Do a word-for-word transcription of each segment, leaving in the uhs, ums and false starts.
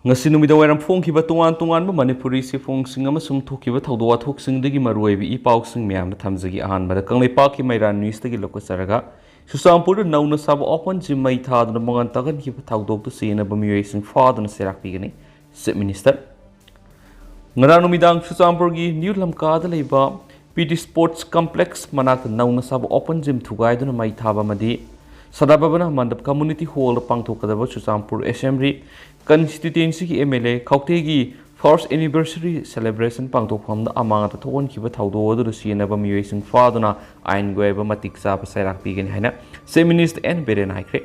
ꯉꯁꯤ ꯅꯨꯃꯤꯗꯥꯡ ꯋꯥꯏꯔꯝ ꯐꯣꯡꯈꯤꯕ ꯇꯣꯉꯥꯟ ꯇꯣꯉꯥꯟꯕ ꯃꯅꯤꯄꯨꯔꯤ ꯆꯦꯐꯣꯡꯁꯤꯡ ꯑꯃꯁꯨꯡ ꯊꯣꯛꯈꯤꯕ ꯊꯧꯗꯣꯛ ꯋꯥꯊꯣꯛꯁꯤꯡꯗꯒꯤ ꯃꯔꯨꯑꯣꯏꯕ ꯏ ꯄꯥꯎꯁꯤꯡ ꯃꯌꯥꯝꯗ ꯊꯝꯖꯒꯦ꯫ ꯑꯍꯥꯟꯕꯗ ꯀꯪꯂꯩꯄꯥꯛꯀꯤ ꯃꯩꯔꯥ ꯅ꯭ꯌꯨꯁꯇꯒꯤ ꯂꯧꯈꯠꯆꯔꯒ, ꯆꯨꯔꯆꯥꯟꯄꯨꯔꯗ ꯅꯧꯅ ꯁꯥꯕ ꯑꯣꯄꯟ ꯖꯤꯝ ꯃꯩ ꯊꯥꯗꯨꯅ ꯃꯉꯥꯜ ꯇꯥꯛꯍꯟꯈꯤꯕ ꯊꯧꯗꯣꯛꯇ ꯆꯦꯟꯅꯕ ꯃꯤꯑꯣꯏꯁꯤꯡ ꯐꯥꯗꯨꯅ ꯆꯩꯔꯥꯛ ꯄꯤꯒꯅꯤ꯫ Chief minister. ꯉꯔꯥꯡ ꯅꯨꯃꯤꯗꯥꯡ ꯆꯨꯔꯆꯥꯟꯄꯨꯔꯒꯤ ꯅ꯭ꯌꯨ ꯂꯝꯀꯥꯗ ꯂꯩꯕ ꯄꯤ ꯇꯤ ꯁ꯭ꯄꯣꯔꯠꯁ ꯀꯝꯄ꯭ꯂꯦꯛꯁ ꯃꯅꯥꯛꯇ ꯅꯧꯅ ꯁꯥꯕ ꯑꯣꯄꯟ ꯖꯤꯝ ꯊꯨꯒꯥꯏꯗꯨꯅ ꯃꯩ ꯊꯥꯕ ꯑꯃꯗꯤ ꯁꯗꯥ ꯚꯕꯅ ꯃꯟꯗꯞ ꯀꯝꯃꯨꯅꯤꯇꯤ ꯍꯣꯜꯗ ꯄꯥꯡꯊꯣꯛꯀꯗꯕ ꯆꯨꯔꯆꯥꯟꯄꯨꯔ ꯑꯦꯁꯦꯝꯕ꯭ꯂꯤ ꯀꯟꯁꯇꯤꯇ꯭ꯋꯦꯟꯁꯤꯒꯤ ꯑꯦꯝ ꯑꯦꯜ ꯑꯦ ꯈꯧꯇꯦꯒꯤ ꯐꯥꯔꯁ ꯑꯦꯅꯤꯚꯔꯁꯔꯤ ꯁꯦꯂꯦꯕ꯭ꯔꯦꯁꯟ ꯄꯥꯡꯊꯣꯛꯐꯝꯗ ꯑꯃꯥꯡ ꯑꯇꯥ ꯊꯣꯛꯍꯟꯈꯤꯕ ꯊꯧꯗꯣꯛ ꯑꯗꯨꯗ ꯆꯦꯟꯅꯕ ꯃꯤꯑꯣꯏꯁꯤꯡ ꯐꯥꯗꯨꯅ ꯑꯥꯏꯟꯒꯤ ꯑꯣꯏꯕ ꯃꯇꯤꯛ ꯆꯥꯕ ꯆꯩꯔꯥꯛ ꯄꯤꯒꯅꯤ ꯍꯥꯏꯅ ꯆꯤꯐ ꯃꯤꯅꯤꯁꯇꯔ ꯑꯦꯟ ꯕꯤꯔꯦꯟꯅ ꯍꯥꯏꯈ꯭ꯔꯦ꯫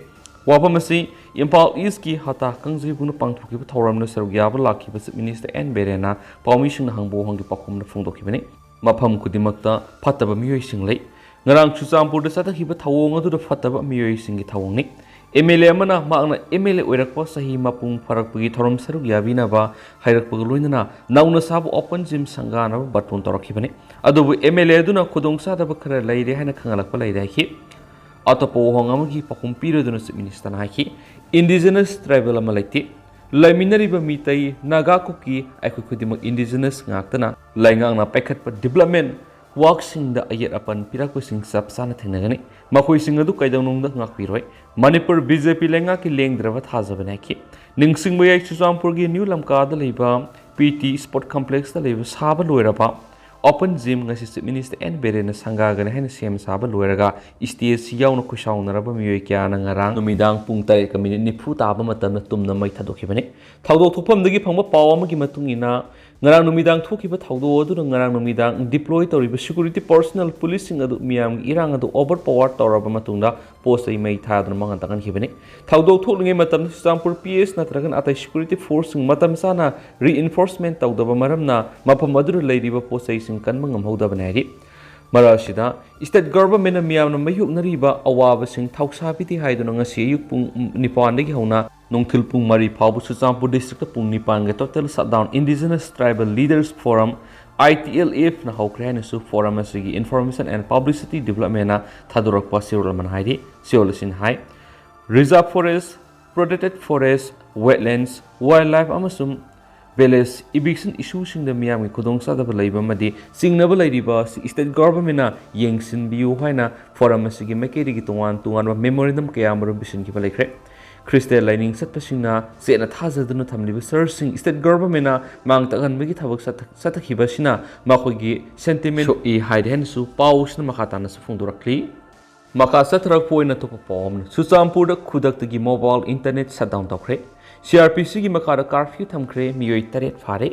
ꯋꯥꯐꯝ ꯑꯁꯤ ꯏꯝꯐꯥꯜ ꯏꯁꯀꯤ ꯍꯇꯥ ꯀꯥꯡꯖꯩꯕꯨꯡꯅ ꯄꯥꯡꯊꯣꯛꯈꯤꯕ ꯊꯧꯔꯝꯗ ꯁꯔꯨꯛ ꯌꯥꯕ ꯂꯥꯛꯈꯤꯕ ꯆꯤꯐ ꯃꯤꯅꯤꯁꯇꯔ ꯑꯦꯟ ꯕꯤꯔꯦꯟꯅ ꯄꯥꯎꯃꯤꯁꯤꯡꯅ ꯍꯪꯕ ꯋꯥꯍꯪꯒꯤ ꯄꯥꯎꯈꯨꯝꯗ ꯐꯣꯡꯗꯣꯛꯈꯤꯕꯅꯤ꯫ ꯃꯐꯝ ꯈꯨꯗꯤꯡꯃꯛꯇ ꯐꯠꯇꯕ ꯃꯤꯑꯣꯏꯁꯤꯡ ꯂꯩ꯫ ꯉꯔꯥꯡ ꯆꯨꯔꯆꯥꯟꯄꯨꯔꯗ ꯆꯠꯊꯈꯤꯕ ꯊꯧꯑꯣꯡ ꯑꯗꯨꯗ ꯐꯠꯇꯕ ꯃꯤꯑꯣꯏꯁꯤꯡꯒꯤ ꯊꯧꯑꯣꯡꯅꯤ꯫ ꯑꯦꯝ ꯑꯦꯜ ꯑꯦ ꯑꯃꯅ ꯃꯍꯥꯛꯅ ꯑꯦꯝ ꯑꯦꯜ ꯑꯦ ꯑꯣꯏꯔꯛꯄ ꯆꯍꯤ ꯃꯄꯨꯡ ꯐꯥꯔꯛꯄꯒꯤ ꯊꯧꯔꯝ ꯁꯔꯨꯛ ꯌꯥꯕꯤꯅꯕ ꯍꯥꯏꯔꯛꯄꯒ ꯂꯣꯏꯅꯅ ꯅꯧꯅ ꯁꯥꯕ ꯑꯣꯄꯟ ꯖꯤꯝ ꯁꯪꯒꯥꯅꯕ ꯕꯥꯔꯇꯣꯟ ꯇꯧꯔꯛꯈꯤꯕꯅꯤ꯫ ꯑꯗꯨꯕꯨ ꯑꯦꯝ ꯑꯦꯜ ꯑꯦ ꯑꯗꯨꯅ ꯈꯨꯗꯣꯡꯆꯥꯗꯕ ꯈꯔ ꯂꯩꯔꯦ ꯍꯥꯏꯅ ꯈꯪꯍꯜꯂꯛꯄ ꯂꯩꯔꯦ ꯍꯥꯏꯈꯤ꯫ ꯑꯇꯣꯞꯄ ꯋꯥꯍꯪ ꯑꯃꯒꯤ ꯄꯥꯎꯈꯨꯝ ꯄꯤꯔꯗꯨꯅ ꯆꯤꯐ ꯃꯤꯅꯤꯁꯇꯔꯅ ꯍꯥꯏꯈꯤ, ꯏꯟꯗꯤꯖꯤꯅꯁ ꯇ꯭ꯔꯥꯏꯕꯦꯜ ꯑꯃ ꯂꯩꯇꯦ꯫ ꯂꯩꯃꯤꯟꯅꯔꯤꯕ ꯃꯤꯇꯩ, ꯅꯥꯒꯥ, ꯀꯨꯀꯤ ꯑꯩꯈꯣꯏ ꯈꯨꯗꯤꯡꯃꯛ ꯏꯟꯗꯤꯖꯤꯅꯁ ꯉꯥꯛꯇꯅ꯫ ꯂꯩꯉꯥꯛꯅ ꯄꯥꯏꯈꯠꯄ ꯗꯤꯕ꯭ꯂꯞꯃꯦꯟ ꯋꯥꯛꯁꯤꯡꯗ ꯑꯌꯦꯠ ꯑꯄꯟ ꯄꯤꯔꯛꯄꯁꯤꯡ ꯆꯞ ꯆꯥꯅ ꯊꯦꯡꯅꯒꯅꯤ꯫ ꯃꯈꯣꯏꯁꯤꯡ ꯑꯗꯨ ꯀꯩꯗꯧꯅꯨꯡꯗ ꯉꯥꯛꯄꯤꯔꯣꯏ꯫ ꯃꯅꯤꯄꯨꯔ ꯕꯤ ꯖꯦ ꯄꯤ ꯂꯩꯉꯥꯛꯀꯤ ꯂꯦꯡꯗ꯭ꯔꯕ ꯊꯥꯖꯕꯅꯤ ꯍꯥꯏꯈꯤ꯫ ꯅꯤꯡꯁꯤꯡꯕ ꯌꯥꯏ, ꯆꯨꯔꯆꯥꯟꯄꯨꯔꯒꯤ ꯅ꯭ꯌꯨ ꯂꯝꯀꯥꯗ ꯂꯩꯕ ꯄꯤ ꯇꯤ ꯁ꯭ꯄꯣꯔꯠ ꯀꯝꯄ꯭ꯂꯦꯛꯁꯇ ꯂꯩꯕ ꯁꯥꯕ ꯂꯣꯏꯔꯕ ꯑꯣꯄꯟ ꯖꯤꯝ ꯉꯁꯤ ꯆꯤꯐ ꯃꯤꯅꯤꯁꯇꯔ ꯑꯦꯟ ꯕꯤꯔꯦꯟꯅ ꯁꯪꯒꯥꯒꯅꯤ ꯍꯥꯏꯅ ꯁꯦꯝ ꯁꯥꯕ ꯂꯣꯏꯔꯒ ꯏꯁꯇꯦꯖꯁꯤ ꯌꯥꯎꯅ ꯈꯨꯠꯁꯥꯎꯅꯔꯕ ꯃꯤꯑꯣꯏ ꯀꯌꯥꯅ ꯉꯔꯥꯡ ꯅꯨꯃꯤꯗꯥꯡ ꯄꯨꯡ ꯇꯔꯦꯠꯀ ꯃꯤꯅꯤꯠ ꯅꯤꯐꯨ ꯇꯥꯕ ꯃꯇꯝꯗ ꯇꯨꯝꯅ ꯃꯩ ꯊꯥꯗꯣꯛꯈꯤꯕꯅꯤ꯫ ꯊꯧꯗꯣꯛ ꯊꯣꯛꯐꯝꯗꯒꯤ ꯐꯪꯕ ꯄꯥꯎ ꯑꯃꯒꯤ ꯃꯇꯨꯡ ꯏꯟꯅ, ꯉꯔꯥꯡ ꯅꯨꯃꯤꯗꯥꯡ ꯊꯣꯛꯈꯤꯕ ꯊꯧꯗꯣꯛ ꯑꯗꯨꯅ ꯉꯔꯥꯡ ꯅꯨꯃꯤꯗꯥꯡ ꯗꯤꯄ꯭ꯂꯣꯏ ꯇꯧꯔꯤꯕ ꯁꯦꯀ꯭ꯌꯨꯔꯤꯇꯤ ꯄꯔꯁꯣꯅꯦꯜ ꯄꯨꯂꯤꯁꯁꯤꯡ ꯑꯗꯨ ꯃꯤꯌꯥꯝꯒꯤ ꯏꯔꯥꯡ ꯑꯗꯨ ꯑꯣꯚꯔ ꯄꯥꯋꯔ ꯇꯧꯔꯕ ꯃꯇꯨꯡꯗ ꯄꯣꯠ ꯆꯩ ꯃꯩ ꯊꯥꯗꯨꯅ ꯃꯉꯥꯜ ꯇꯥꯛꯍꯟꯈꯤꯕꯅꯤ꯫ ꯊꯧꯗꯣꯛ ꯊꯣꯛꯂꯤꯉꯩ ꯃꯇꯝꯗ ꯆꯨꯔꯆꯥꯟꯄꯨꯔ ꯄꯤ ꯑꯦꯁ ꯅꯠꯇ꯭ꯔꯒꯅ ꯑꯇꯩ ꯁꯦꯀ꯭ꯌꯨꯔꯤꯇꯤ ꯐꯣꯔꯁꯁꯤꯡ ꯃꯇꯝ ꯆꯥꯅ ꯔꯤꯏꯟꯐꯣꯔꯁꯃꯦꯟ ꯇꯧꯗꯕ ꯃꯔꯝꯅ ꯃꯐꯝ ꯑꯗꯨꯗ ꯂꯩꯔꯤꯕ ꯄꯣꯠ ꯆꯩꯁꯤꯡ ꯀꯟꯕ ꯉꯝꯍꯧꯗꯕꯅꯤ ꯍꯥꯏꯔꯤ꯫ ꯃꯔꯛ ꯑꯁꯤꯗ, ꯁ꯭ꯇꯦꯠ ꯒꯚꯔꯟꯃꯦꯟꯠꯅ ꯃꯤꯌꯥꯝꯅ ꯃꯥꯌꯣꯛꯅꯔꯤꯕ ꯑꯋꯥꯕꯁꯤꯡ ꯊꯧꯁꯥꯕꯤꯗꯦ ꯍꯥꯏꯗꯨꯅ ꯉꯁꯤ ꯑꯌꯨꯛ ꯄꯨꯡ ꯅꯤꯄꯥꯟꯗꯒꯤ ꯍꯧꯅ ꯅꯨꯡꯊꯤꯜ ꯄꯨꯡ ꯃꯔꯤ ꯐꯥꯎꯕ ꯆꯨꯔꯆꯥꯟꯄꯨꯔ ꯗꯤꯁꯇ꯭ꯔꯤꯛꯇ ꯄꯨꯡ ꯅꯤꯄꯥꯟꯒ total shutdown indigenous tribal leaders forum, I T L ꯑꯦꯐꯅ ꯍꯧꯈ꯭ꯔꯦ ꯍꯥꯏꯅꯁꯨ ꯐꯣꯔꯝ ꯑꯁꯤꯒꯤ ꯏꯟꯐꯣꯔꯃꯦꯁꯟ ꯑꯦꯟ ꯄꯕ꯭ꯂꯤꯁꯤꯇꯤ ꯗꯤꯄꯥꯔꯠꯃꯦꯟꯠꯅ ꯊꯥꯗꯣꯔꯛꯄ ꯆꯦꯔꯣꯜ ꯑꯃꯅ ꯍꯥꯏꯔꯤ꯫ ꯆꯦꯔꯣꯜ ꯑꯁꯤꯅ ꯍꯥꯏ, reserve forest, Protected forest, wetlands, wildlife ꯑꯃꯁꯨꯡ village eviction issueꯁꯤꯡꯗ ꯃꯤꯌꯥꯝꯒꯤ ꯈꯨꯗꯣꯡꯆꯥꯗꯕ ꯂꯩꯕ ꯑꯃꯗꯤ ꯆꯤꯡꯅꯕ ꯂꯩꯔꯤꯕ ꯑꯁꯤ state governmentꯅ ꯌꯦꯡꯁꯤꯟꯕꯤꯌꯨ ꯍꯥꯏꯅ forum ꯑꯁꯤꯒꯤ ꯃꯥꯏꯀꯩꯗꯒꯤ ꯇꯣꯉꯥꯟ ꯇꯣꯉꯥꯟꯕ memorandum ꯀꯌꯥ ꯑꯃꯔꯣꯝ ꯄꯤꯁꯤꯟꯈꯤꯕ ꯂꯩꯈ꯭ꯔꯦ꯫ ꯈ꯭ꯔꯤꯁꯇ ꯂꯥꯏꯅꯤꯡ ꯆꯠꯄꯁꯤꯡꯅ ꯆꯦꯠꯅ ꯊꯥꯖꯗꯨꯅ ꯊꯝꯂꯤꯕ ꯆꯔꯆꯁꯤꯡ state governmentꯅ ꯃꯥꯡ ꯇꯥꯛꯍꯟꯕꯒꯤ ꯊꯕꯛ ꯆꯠꯊ-, ꯆꯠꯊꯈꯤꯕ ꯑꯁꯤꯅ ꯃꯈꯣꯏꯒꯤ sentiment ꯁꯣꯛꯏ ꯍꯥꯏꯔꯦ ꯍꯥꯏꯅꯁꯨ ꯄꯥꯎ ꯑꯁꯤꯅ ꯃꯈꯥ ꯇꯥꯅꯁꯨ ꯐꯣꯡꯗꯣꯔꯛꯂꯤ꯫ ꯃꯈꯥ ꯆꯠꯊꯔꯛꯄ ꯑꯣꯏꯅ ꯑꯇꯣꯞꯄ ꯄꯥꯎ ꯑꯃꯅ, ꯆꯨꯔꯆꯥꯟꯄꯨꯔꯗ ꯈꯨꯗꯛꯇꯒꯤ mobile internet shutdown ꯇꯧꯈ꯭ꯔꯦ꯫ CRPCꯒꯤ ꯃꯈꯥꯗ curfew ꯊꯝꯈ꯭ꯔꯦ, ꯃꯤꯑꯣꯏ ꯇꯔꯦꯠ ꯐꯥꯔꯦ꯫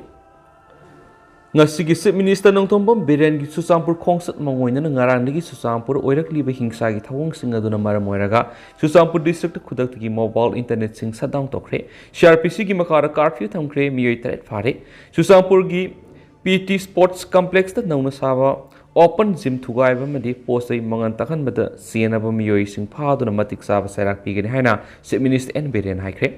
ꯉꯁꯤꯒꯤ Chief Minister ꯅꯣꯡꯊꯣꯝꯕꯝ ꯕꯤꯔꯦꯟꯒꯤ ꯆꯨꯔꯆꯥꯟꯄꯨꯔ ꯈꯣꯡꯆꯠ ꯃꯥꯡꯑꯣꯏꯅꯅ ꯉꯔꯥꯡꯗꯒꯤ ꯆꯨꯔꯆꯥꯟꯄꯨꯔ ꯑꯣꯏꯔꯛꯂꯤꯕ ꯍꯤꯡꯁꯥꯒꯤ ꯊꯧꯑꯣꯡꯁꯤꯡ ꯑꯗꯨꯅ ꯃꯔꯝ ꯑꯣꯏꯔꯒ ꯆꯨꯔꯆꯥꯟꯄꯨꯔ districtꯀꯤ ꯈꯨꯗꯛꯇꯒꯤ mobile internetꯁꯤꯡ shutdown ꯇꯧꯈ꯭ꯔꯦ꯫ CRPCꯒꯤ ꯃꯈꯥꯗ curfew ꯊꯝꯈ꯭ꯔꯦ, ꯃꯤꯑꯣꯏ ꯇꯔꯦꯠ ꯐꯥꯔꯦ꯫ ꯆꯨꯔꯆꯥꯟꯄꯨꯔꯒꯤ PT Sports Complexꯇ ꯅꯧꯅ ꯁꯥꯕ open gym ꯊꯨꯒꯥꯏꯕ ꯑꯃꯗꯤ ꯄꯣꯠ ꯆꯩ ꯃꯉꯜ ꯇꯥꯍꯟꯕꯗ ꯆꯦꯟꯅꯕ ꯃꯤꯑꯣꯏꯁꯤꯡ ꯐꯥꯗꯨꯅ ꯃꯇꯤꯛ ꯆꯥꯕ ꯆꯩꯔꯥꯛ ꯄꯤꯒꯅꯤ ꯍꯥꯏꯅ Chief Minister ꯑꯦꯟ ꯕꯤꯔꯦꯟ ꯍꯥꯏꯈ꯭ꯔꯦ꯫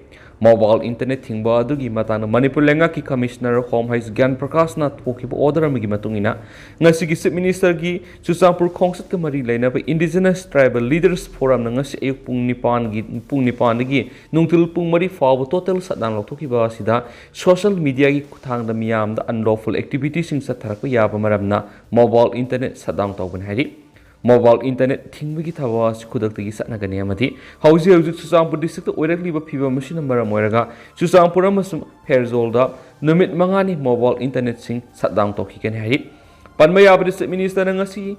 Mobile internet ꯊꯤꯡꯕ ꯑꯗꯨꯒꯤ ꯃꯇꯥꯡꯗ ꯃꯅꯤꯄꯨꯔ ꯂꯩꯉꯥꯛꯀꯤ Commissioner of Home ꯍꯩꯁ ꯒ꯭ꯌꯥꯟ ꯄ꯭ꯔꯀꯥꯁꯅ ꯊꯣꯛꯈꯤꯕ order ꯑꯃꯒꯤ ꯃꯇꯨꯡ ꯏꯟꯅ, ꯉꯁꯤꯒꯤ Chief Ministerꯒꯤ ꯆꯨꯔꯆꯥꯟꯄꯨꯔ ꯈꯣꯡꯆꯠꯀ ꯃꯔꯤ ꯂꯩꯅꯕ Indigenous Tribal Leaders Forumꯅ ꯉꯁꯤ ꯑꯌꯨꯛ ꯄꯨꯡ ꯅꯤꯄꯥꯟꯒꯤ, ꯄꯨꯡ ꯅꯤꯄꯥꯟꯗꯒꯤ ꯅꯨꯡꯊꯤꯜ ꯄꯨꯡ ꯃꯔꯤ ꯐꯥꯎꯕ total shutdown ꯂꯧꯊꯣꯛꯈꯤꯕ ꯑꯁꯤꯗ social mediaꯒꯤ ꯈꯨꯠꯊꯥꯡꯗ ꯃꯤꯌꯥꯝꯗ unlawful activityꯁꯤꯡ ꯆꯠꯊꯔꯛꯄ ꯌꯥꯕ ꯃꯔꯝꯅ mobile internet shutdown ꯇꯧꯒꯅꯤ ꯍꯥꯏꯔꯤ꯫ Mobile internet ꯊꯤꯡꯕꯒꯤ ꯊꯕꯛ ꯑꯁꯤ ꯈꯨꯗꯛꯇꯒꯤ ꯆꯠꯅꯒꯅꯤ ꯑꯃꯗꯤ ꯍꯧꯖꯤꯛ ꯍꯧꯖꯤꯛ ꯆꯨꯔꯆꯥꯟꯄꯨꯔ districtꯇ ꯑꯣꯏꯔꯛꯂꯤꯕ ꯐꯤꯕꯝ ꯑꯁꯤꯅ ꯃꯔꯝ ꯑꯣꯏꯔꯒ ꯆꯨꯔꯆꯥꯟꯄꯨꯔ ꯑꯃꯁꯨꯡ ꯐꯦꯔꯖꯣꯜꯗ ꯅꯨꯃꯤꯠ ꯃꯉꯥꯅꯤ mobile internetꯁꯤꯡ shutdown ꯇꯧꯈꯤꯒꯅꯤ ꯍꯥꯏꯔꯤ꯫ ꯄꯟꯕ ꯌꯥꯕꯗꯤ, Chief Ministerꯅ ꯉꯁꯤ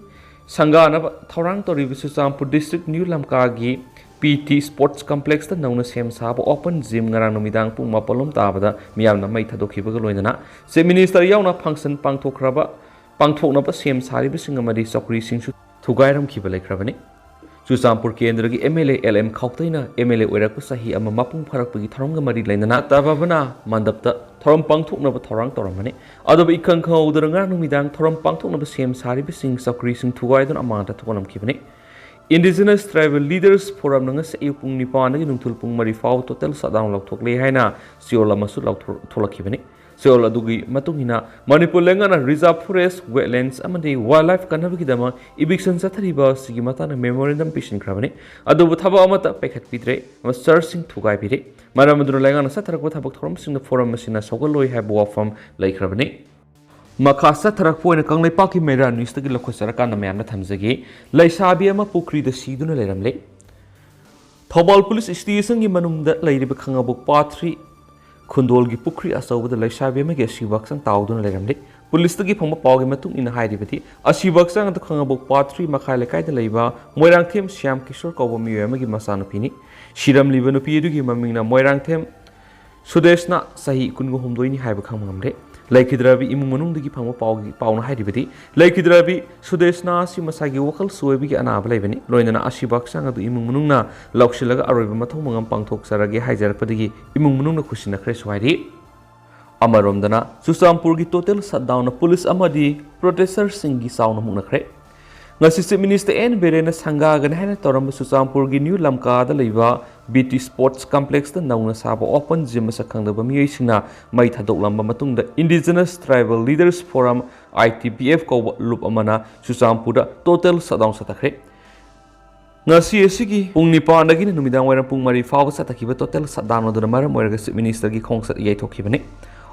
ꯁꯪꯒꯥꯅꯕ ꯊꯧꯔꯥꯡ ꯇꯧꯔꯤꯕ Churachandpur district New ꯂꯝꯀꯥꯒꯤ PT Sports Complexꯇ ꯅꯧꯅ ꯁꯦꯝ ꯁꯥꯕ open gym ꯉꯔꯥꯡ ꯅꯨꯃꯤꯗꯥꯡ ꯄꯨꯡ ꯃꯥꯄꯜ ꯂꯣꯝ ꯇꯥꯕꯗ ꯃꯤꯌꯥꯝꯅ ꯃꯩ ꯊꯥꯗꯣꯛꯈꯤꯕꯒ ꯂꯣꯏꯅꯅ Chief Minister ꯌꯥꯎꯅ function ꯄꯥꯡꯊꯣꯛꯈ꯭ꯔꯕ, ꯄꯥꯡꯊꯣꯛꯅꯕ ꯁꯦꯝ ꯁꯥꯔꯤꯕꯁꯤꯡ ꯑꯃꯗꯤ ꯆꯧꯀ꯭ꯔꯤꯁꯤꯡꯁꯨ ꯊꯨꯒꯥꯏꯔꯝꯈꯤꯕ ꯂꯩꯈ꯭ꯔꯕꯅꯤ꯫ ꯆꯨꯔꯆꯥꯟꯄꯨꯔ ꯀꯦꯟꯗ꯭ꯔꯒꯤ MLA ꯑꯦꯜ ꯑꯦꯝ ꯈꯥꯎꯇꯩꯅ MLA ꯑꯣꯏꯔꯛꯄ ꯆꯍꯤ ꯑꯃ ꯃꯄꯨꯡ ꯐꯥꯔꯛꯄꯒꯤ ꯊꯧꯔꯝꯒ ꯃꯔꯤ ꯂꯩꯅꯅ ꯇꯥꯕꯕꯅ ꯃꯟꯗꯞꯇ ꯊꯧꯔꯝ ꯄꯥꯡꯊꯣꯛꯅꯕ ꯊꯧꯔꯥꯡ ꯇꯧꯔꯝꯕꯅꯤ꯫ ꯑꯗꯨꯕꯨ ꯏꯈꯪ ꯈꯪꯍꯧꯗꯅ ꯉꯔꯥꯡ ꯅꯨꯃꯤꯗꯥꯡ ꯊꯧꯔꯝ ꯄꯥꯡꯊꯣꯛꯅꯕ ꯁꯦꯝ ꯁꯥꯔꯤꯕꯁꯤꯡ ꯆꯧꯀ꯭ꯔꯤꯁꯤꯡ ꯊꯨꯒꯥꯏꯗꯨꯅ ꯑꯃꯥꯡꯗ ꯊꯣꯛꯍꯜꯂꯝꯈꯤꯕꯅꯤ꯫ Indigenous Tribal Leaders Forumꯅ ꯉꯁꯤ ꯑꯌꯨꯛ ꯄꯨꯡ ꯅꯤꯄꯥꯟꯗꯒꯤ ꯅꯨꯡꯊꯤꯜ ꯄꯨꯡ ꯃꯔꯤ ꯐꯥꯎꯕ total shutdown ꯂꯧꯊꯣꯛꯂꯦ ꯍꯥꯏꯅ ꯆꯦꯔꯣꯜ ꯑꯃꯁꯨ ꯂꯧꯊꯣꯛ-, ꯊꯣꯛꯂꯛꯈꯤꯕꯅꯤ꯫ ꯆꯌꯣꯜ ꯑꯗꯨꯒꯤ ꯃꯇꯨꯡ ꯏꯟꯅ ꯃꯅꯤꯄꯨꯔ ꯂꯩꯉꯥꯛꯅ reserve forest, wetlands ꯑꯃꯗꯤ wildlife ꯀꯟꯅꯕꯒꯤꯗꯃꯛ eviction ꯆꯠꯊꯔꯤꯕ ꯑꯁꯤꯒꯤ ꯃꯇꯥꯡꯗ memorandum ꯄꯤꯁꯤꯟꯈ꯭ꯔꯕꯅꯤ꯫ ꯑꯗꯨꯕꯨ ꯊꯕꯛ ꯑꯃꯠꯇ ꯄꯥꯏꯈꯠꯄꯤꯗ꯭ꯔꯦ ꯑꯃꯁꯨꯡ churchꯁꯤꯡ ꯊꯨꯒꯥꯏꯕꯤꯔꯦ꯫ ꯃꯔꯝ ꯑꯗꯨꯅ ꯂꯩꯉꯥꯛꯅ ꯆꯠꯊꯔꯛꯄ ꯊꯕꯛ ꯊꯧꯔꯝꯁꯤꯡꯗ forum ꯑꯁꯤꯅ ꯁꯧꯒꯠꯂꯣꯏ ꯍꯥꯏꯕ ꯋꯥꯐꯝ ꯂꯩꯈ꯭ꯔꯕꯅꯤ꯫ ꯃꯈꯥ ꯆꯠꯊꯔꯛꯄ ꯑꯣꯏꯅ ꯀꯪꯂꯩꯄꯥꯛꯀꯤ ꯃꯩꯔꯥ newsꯇꯒꯤ ꯂꯧꯈꯠꯆꯔꯀꯥꯟꯗ ꯃꯌꯥꯝꯗ ꯊꯝꯖꯒꯦ꯫ ꯂꯩꯁꯥꯕꯤ ꯑꯃ ꯄꯨꯈ꯭ꯔꯤꯗ ꯁꯤꯗꯨꯅ ꯂꯩꯔꯝꯂꯦ꯫ ꯊꯧꯕꯥꯜ police stationꯒꯤ ꯃꯅꯨꯡꯗ ꯂꯩꯔꯤꯕ ꯈꯥꯉꯕꯣꯛ ꯄꯥꯊ꯭ꯔꯤ ꯈꯨꯟꯗꯣꯜꯒꯤ ꯄꯨꯈ꯭ꯔꯤ ꯑꯆꯧꯕꯗ ꯂꯩꯁꯥꯕꯤ ꯑꯃꯒꯤ ꯑꯁꯤꯕ ꯍꯛꯆꯥꯡ ꯇꯥꯎꯗꯨꯅ ꯂꯩꯔꯝꯂꯦ꯫ Policeꯇꯒꯤ ꯐꯪꯕ ꯄꯥꯎꯒꯤ ꯃꯇꯨꯡ ꯏꯟꯅ ꯍꯥꯏꯔꯤꯕꯗꯤ, ꯑꯁꯤꯕ ꯍꯛꯆꯥꯡ ꯑꯗꯨ ꯈꯥꯉꯕꯣꯛ ꯄꯥꯊ꯭ꯔꯤ ꯃꯈꯥꯏ ꯂꯩꯀꯥꯏꯗ ꯂꯩꯕ ꯃꯣꯏꯔꯥꯡꯊꯦꯝ ꯁ꯭ꯌꯥꯝ ꯀꯤꯁꯣꯔ ꯀꯧꯕ ꯃꯤꯑꯣꯏ ꯑꯃꯒꯤ ꯃꯆꯥꯅꯨꯄꯤꯅꯤ꯫ ꯁꯤꯔꯝꯂꯤꯕ ꯅꯨꯄꯤ ꯑꯗꯨꯒꯤ ꯃꯃꯤꯡꯅ ꯃꯣꯏꯔꯥꯡꯊꯦꯝ ꯁꯨꯗꯦꯁꯅꯥ, ꯆꯍꯤ ꯀꯨꯟꯒ ꯍꯨꯝꯗꯣꯏꯅꯤ ꯍꯥꯏꯕ ꯈꯪꯕ ꯉꯝꯂꯦ꯫ ꯂꯩꯈꯤꯗ꯭ꯔꯕꯤ ꯏꯃꯨꯡ ꯃꯅꯨꯡꯗꯒꯤ ꯐꯪꯕ ꯄꯥꯎꯒꯤ, ꯄꯥꯎꯅ ꯍꯥꯏꯔꯤꯕꯗꯤ, ꯂꯩꯈꯤꯗ꯭ꯔꯕꯤ ꯁꯨꯗꯦꯁꯅꯥ ꯑꯁꯤ ꯃꯁꯥꯒꯤ ꯋꯥꯈꯜ ꯁꯣꯏꯕꯒꯤ ꯑꯅꯥꯕ ꯂꯩꯕꯅꯤ꯫ ꯂꯣꯏꯅꯅ ꯑꯁꯤꯕ ꯍꯛꯆꯥꯡ ꯑꯗꯨ ꯏꯃꯨꯡ ꯃꯅꯨꯡꯅ ꯂꯧꯁꯤꯜꯂꯒ ꯑꯔꯣꯏꯕ ꯃꯊꯧ ꯃꯉꯝ ꯄꯥꯡꯊꯣꯛꯆꯔꯒꯦ ꯍꯥꯏꯖꯔꯛꯄꯗꯒꯤ ꯏꯃꯨꯡ ꯃꯅꯨꯡꯅ ꯈꯨꯠꯁꯤꯟꯅꯈ꯭ꯔꯦꯁꯨ ꯍꯥꯏꯔꯤ꯫ ꯑꯃꯔꯣꯝꯗꯅ, ꯆꯨꯔꯆꯥꯟꯄꯨꯔꯒꯤ total shutdownꯅ police ꯑꯃꯗꯤ protesters ꯁꯤꯡꯒꯤ ꯆꯥꯎꯅ ꯃꯨꯛꯅꯈ꯭ꯔꯦ꯫ ꯉꯁꯤ Chief Minister ꯑꯦꯟ ꯕꯤꯔꯦꯟꯅ ꯁꯪꯒꯥꯒꯅꯤ ꯍꯥꯏꯅ ꯇꯧꯔꯝꯕ ꯆꯨꯔꯆꯥꯟꯄꯨꯔꯒꯤ ꯅ꯭ꯌꯨ ꯂꯝꯀꯥꯗ ꯂꯩꯕ B T Sports Complexꯇ ꯅꯧꯅ ꯁꯥꯕ open gym ꯃꯁꯛ ꯈꯪꯗꯕ ꯃꯤꯑꯣꯏꯁꯤꯡꯅ ꯃꯩ ꯊꯥꯗꯣꯛꯂꯝꯕ ꯃꯇꯨꯡꯗ Indigenous Tribal Leaders Forum, I T P F ꯀꯧꯕ ꯂꯨꯞ ꯑꯃꯅ ꯆꯨꯔꯆꯥꯟꯄꯨꯔꯗ total shutdown ꯆꯠꯊꯈ꯭ꯔꯦ꯫ ꯉꯁꯤ ꯑꯁꯤꯒꯤ ꯄꯨꯡ ꯅꯤꯄꯥꯟꯗꯒꯤꯅ ꯅꯨꯃꯤꯗꯥꯡ ꯋꯥꯏꯔꯝ ꯄꯨꯡ ꯃꯔꯤ ꯐꯥꯎꯕ ꯆꯠꯊꯈꯤꯕ total shutdown ꯑꯗꯨꯅ ꯃꯔꯝ ꯑꯣꯏꯔꯒ Chief Ministerꯒꯤ ꯈꯣꯡꯆꯠ ꯌꯩꯊꯣꯛꯈꯤꯕꯅꯤ꯫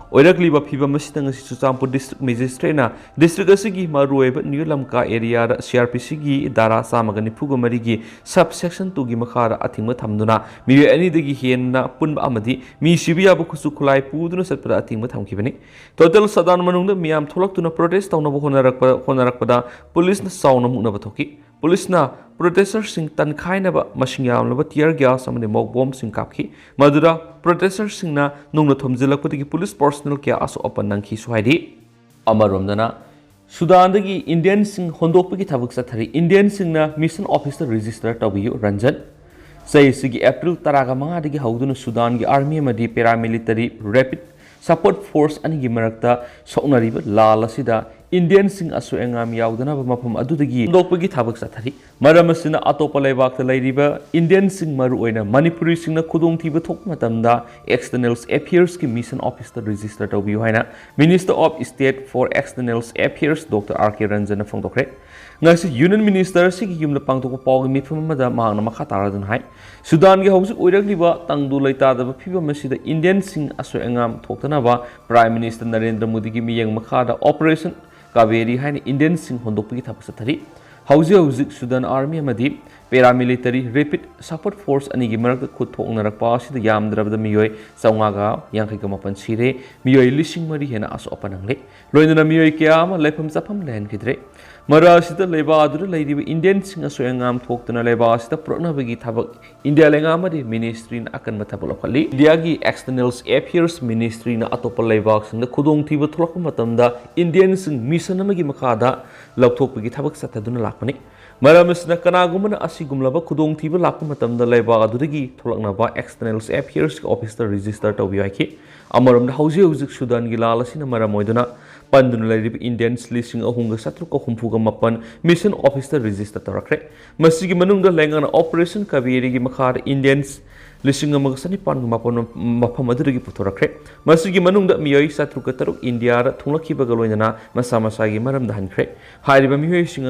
ꯑꯣꯏꯔꯛꯂꯤꯕ ꯐꯤꯚꯝ ꯑꯁꯤꯗ ꯉꯁꯤ ꯆꯨꯔꯆꯥꯟꯄꯨꯔ District Magistrateꯅ district ꯑꯁꯤꯒꯤ ꯃꯔꯨꯑꯣꯏꯕ ꯅ꯭ꯌꯨ ꯂꯝꯀꯥ areaꯗ C R P Cꯒꯤ ꯙꯥꯔꯥ ꯆꯥꯝꯃꯒ ꯅꯤꯐꯨꯒ ꯃꯔꯤꯒꯤ sub section twoꯒꯤ ꯃꯈꯥꯗ ꯑꯊꯤꯡꯕ ꯊꯝꯗꯨꯅ ꯃꯤꯑꯣꯏ ꯑꯅꯤꯗꯒꯤ ꯍꯦꯟꯅ ꯄꯨꯟꯕ ꯑꯃꯗꯤ ꯃꯤ ꯁꯤꯕ ꯌꯥꯕ ꯈꯨꯠꯁꯨ ꯈꯨꯠꯂꯥꯏ ꯄꯨꯗꯨꯅ ꯆꯠꯄꯗ ꯑꯊꯤꯡꯕ ꯊꯝꯈꯤꯕꯅꯤ꯫ Total shutdown ꯃꯅꯨꯡꯗ ꯃꯤꯌꯥꯝ ꯊꯣꯛꯂꯛꯇꯨꯅ protest ꯇꯧꯅꯕ ꯍꯣꯠꯅꯔꯛꯄ, ꯍꯣꯠꯅꯔꯛꯄꯗ policeꯅ ꯆꯥꯎꯅ ꯃꯨꯛꯅꯕ ꯊꯣꯛꯈꯤ꯫ Policeꯅ protesters ꯁꯤꯡ ꯇꯟꯈꯥꯏꯅꯕ ꯃꯁꯤꯡ ꯌꯥꯝꯂꯕ tear gas ꯑꯃꯗꯤ mock bombꯁꯤꯡ ꯀꯥꯞꯈꯤ꯫ ꯃꯗꯨꯗ protesters ꯁꯤꯡꯅ ꯅꯨꯡꯅ ꯊꯣꯝꯖꯤꯜꯂꯛꯄꯗꯒꯤ police personnel ꯀꯌꯥ ꯑꯁꯣꯛ ꯑꯄꯟ ꯅꯪꯈꯤꯁꯨ ꯍꯥꯏꯔꯤ꯫ ꯑꯃꯔꯣꯝꯗꯅ, ꯁꯨꯗꯥꯟꯗꯒꯤ Indianꯁꯤꯡ ꯍꯣꯟꯗꯣꯛꯄꯒꯤ ꯊꯕꯛ ꯆꯠꯊꯔꯤ꯫ Indianꯁꯤꯡꯅ mission officeꯇ register ꯇꯧꯕꯤꯌꯨ, ꯔꯟꯖꯟ꯫ ꯆꯍꯤ ꯑꯁꯤꯒꯤ April ꯇꯔꯥꯒ ꯃꯉꯥꯗꯒꯤ ꯍꯧꯗꯨꯅ ꯁꯨꯗꯥꯟꯒꯤ army ꯑꯃꯗꯤ paramilitary rapid support force ꯑꯅꯤꯒꯤ ꯃꯔꯛꯇ ꯁꯣꯛꯅꯔꯤꯕ ꯂꯥꯜ ꯑꯁꯤꯗ ꯏꯟꯗꯤꯌꯟꯁꯤꯡ ꯑꯁꯣꯏ ꯑꯉꯥꯝ ꯌꯥꯎꯗꯅꯕ ꯃꯐꯝ ꯑꯗꯨꯗꯒꯤ ꯍꯨꯟꯗꯣꯛꯄꯒꯤ ꯊꯕꯛ ꯆꯠꯊꯔꯤ꯫ ꯃꯔꯝ ꯑꯁꯤꯅ, ꯑꯇꯣꯞꯄ ꯂꯩꯕꯥꯛꯇ ꯂꯩꯔꯤꯕ ꯏꯟꯗꯤꯌꯟꯁꯤꯡ, ꯃꯔꯨꯑꯣꯏꯅ ꯃꯅꯤꯄꯨꯔꯤꯁꯤꯡꯅ ꯈꯨꯗꯣꯡꯊꯤꯕ ꯊꯣꯛꯄ ꯃꯇꯝꯗ External Affairsꯀꯤ mission officeꯇ register ꯇꯧꯕꯤꯌꯨ ꯍꯥꯏꯅ Minister of State for External Affairs Doctor R K Ranjanꯅ ꯐꯣꯡꯗꯣꯛꯈ꯭ꯔꯦ꯫ ꯉꯁꯤ Union Minister ꯑꯁꯤꯒꯤ ꯌꯨꯝꯗ ꯄꯥꯡꯊꯣꯛꯄ ꯄꯥꯎꯒꯤ ꯃꯤꯐꯝ ꯑꯃꯗ ꯃꯍꯥꯛꯅ ꯃꯈꯥ ꯇꯥꯔꯗꯨꯅ ꯍꯥꯏ, ꯁꯨꯗꯥꯟꯒꯤ ꯍꯧꯖꯤꯛ ꯑꯣꯏꯔꯛꯂꯤꯕ ꯇꯪꯗꯨ ꯂꯩꯇꯥꯗꯕ ꯐꯤꯕꯝ ꯑꯁꯤꯗ ꯏꯟꯗꯤꯌꯟꯁꯤꯡ ꯑꯁꯣꯏ ꯑꯉꯥꯝ ꯊꯣꯛꯇꯅꯕ Prime Minister ꯅꯔꯦꯟꯗ꯭ꯔ ꯃꯣꯗꯤꯒꯤ ꯃꯤꯠꯌꯦꯡ ꯃꯈꯥꯗ Operation Kaveri ꯍꯥꯏꯅ ꯏꯟꯗꯤꯌꯟꯁꯤꯡ ꯍꯣꯟꯗꯣꯛꯄꯒꯤ ꯊꯕꯛ ꯆꯠꯊꯔꯤ꯫ ꯍꯧꯖꯤꯛ ꯍꯧꯖꯤꯛ ꯁꯨꯗꯥꯟ Army ꯑꯃꯗꯤ Paramilitary Rapid Support Force ꯑꯅꯤꯒꯤ ꯃꯔꯛꯇ ꯈꯨꯠ ꯊꯣꯛꯅꯔꯛꯄ ꯑꯁꯤꯗ ꯌꯥꯝꯗ꯭ꯔꯕꯗ ꯃꯤꯑꯣꯏ ꯆꯥꯝꯃꯉꯥꯒ ꯌꯥꯡꯈꯩꯒ ꯃꯥꯄꯟ ꯁꯤꯔꯦ, ꯃꯤꯑꯣꯏ ꯂꯤꯁꯤꯡ ꯃꯔꯤ ꯍꯦꯟꯅ ꯑꯁꯣꯛ ꯑꯄꯟ ꯅꯪꯂꯦ꯫ ꯂꯣꯏꯅꯅ ꯃꯤꯑꯣꯏ ꯀꯌꯥ ꯑꯃ ꯂꯩꯐꯝ ꯆꯥꯐꯝ ꯂꯩꯍꯟꯈꯤꯗ꯭ꯔꯦ꯫ ꯃꯔꯛ ꯑꯁꯤꯗ ꯂꯩꯕꯥꯛ ꯑꯗꯨꯗ ꯂꯩꯔꯤꯕ ꯏꯟꯗꯤꯌꯟꯁꯤꯡ ꯑꯁꯣꯏ ꯑꯉꯥꯝ ꯊꯣꯛꯇꯨꯅ ꯂꯩꯕꯥꯛ ꯑꯁꯤꯗ ꯄꯨꯔꯛꯅꯕꯒꯤ ꯊꯕꯛ ꯏꯟꯗꯤꯌꯥ ꯂꯩꯉꯥꯛ ꯑꯃꯗꯤ Ministryꯅ ꯑꯀꯟꯕ ꯊꯕꯛ ꯂꯧꯈꯠꯂꯤ꯫ ꯏꯟꯗꯤꯌꯥꯒꯤ External Affairs Ministryꯅ ꯑꯇꯣꯞꯄ ꯂꯩꯕꯥꯛꯁꯤꯡꯗ ꯈꯨꯗꯣꯡꯊꯤꯕ ꯊꯣꯛꯂꯛꯄ ꯃꯇꯝꯗ ꯏꯟꯗꯤꯌꯟꯁꯤꯡ mission ꯑꯃꯒꯤ ꯃꯈꯥꯗ ꯂꯧꯊꯣꯛꯄꯒꯤ ꯊꯕꯛ ꯆꯠꯊꯗꯨꯅ ꯂꯥꯛꯄꯅꯤ꯫ ꯃꯔꯝ ꯑꯁꯤꯅ, ꯀꯅꯥꯒꯨꯝꯕꯅ ꯑꯁꯤꯒꯨꯝꯂꯕ ꯈꯨꯗꯣꯡꯊꯤꯕ ꯂꯥꯛꯄ ꯃꯇꯝꯗ ꯂꯩꯕꯥꯛ ꯑꯗꯨꯗꯒꯤ ꯊꯣꯛꯂꯛꯅꯕ External Affairsꯀꯤ officeꯇ register ꯇꯧꯕꯤꯌꯨ ꯍꯥꯏꯈꯤ꯫ ꯑꯃꯔꯣꯝꯗ, ꯍꯧꯖꯤꯛ ꯍꯧꯖꯤꯛ ꯁꯨꯗꯥꯟꯒꯤ ꯂꯥꯜ ꯑꯁꯤꯅ ꯃꯔꯝ ꯑꯣꯏꯗꯨꯅ ꯄꯟꯗꯨꯅ ꯂꯩꯔꯤꯕ ꯏꯟꯗꯤꯌꯟꯁ ꯂꯤꯁꯤꯡ ꯑꯍꯨꯝꯒ ꯆꯥꯇ꯭ꯔꯨꯛꯀ ꯍꯨꯝꯐꯨꯒ ꯃꯥꯄꯟ mission officeꯇ register ꯇꯧꯔꯛꯈ꯭ꯔꯦ꯫ ꯃꯁꯤꯒꯤ ꯃꯅꯨꯡꯗ ꯂꯩꯉꯥꯛꯅ Operation Kaveriꯒꯤ ꯃꯈꯥꯗ ꯏꯟꯗꯤꯌꯟꯁ ꯂꯤꯁꯤꯡ ꯑꯃꯒ ꯆꯅꯤꯄꯥꯟꯒ ꯃꯥꯄꯟ ꯃꯐꯝ ꯑꯗꯨꯗꯒꯤ ꯄꯨꯊꯣꯔꯛꯈ꯭ꯔꯦ꯫ ꯃꯁꯤꯒꯤ ꯃꯅꯨꯡꯗ ꯃꯤꯑꯣꯏ ꯆꯥꯇ꯭ꯔꯨꯛꯀ ꯇꯔꯨꯛ ꯏꯟꯗꯤꯌꯥꯗ ꯊꯨꯡꯂꯛꯈꯤꯕꯒ ꯂꯣꯏꯅꯅ ꯃꯁꯥ ꯃꯁꯥꯒꯤ ꯃꯔꯝꯗ ꯍꯟꯈ꯭ꯔꯦ꯫ ꯍꯥꯏꯔꯤꯕ ꯃꯤꯑꯣꯏꯁꯤꯡ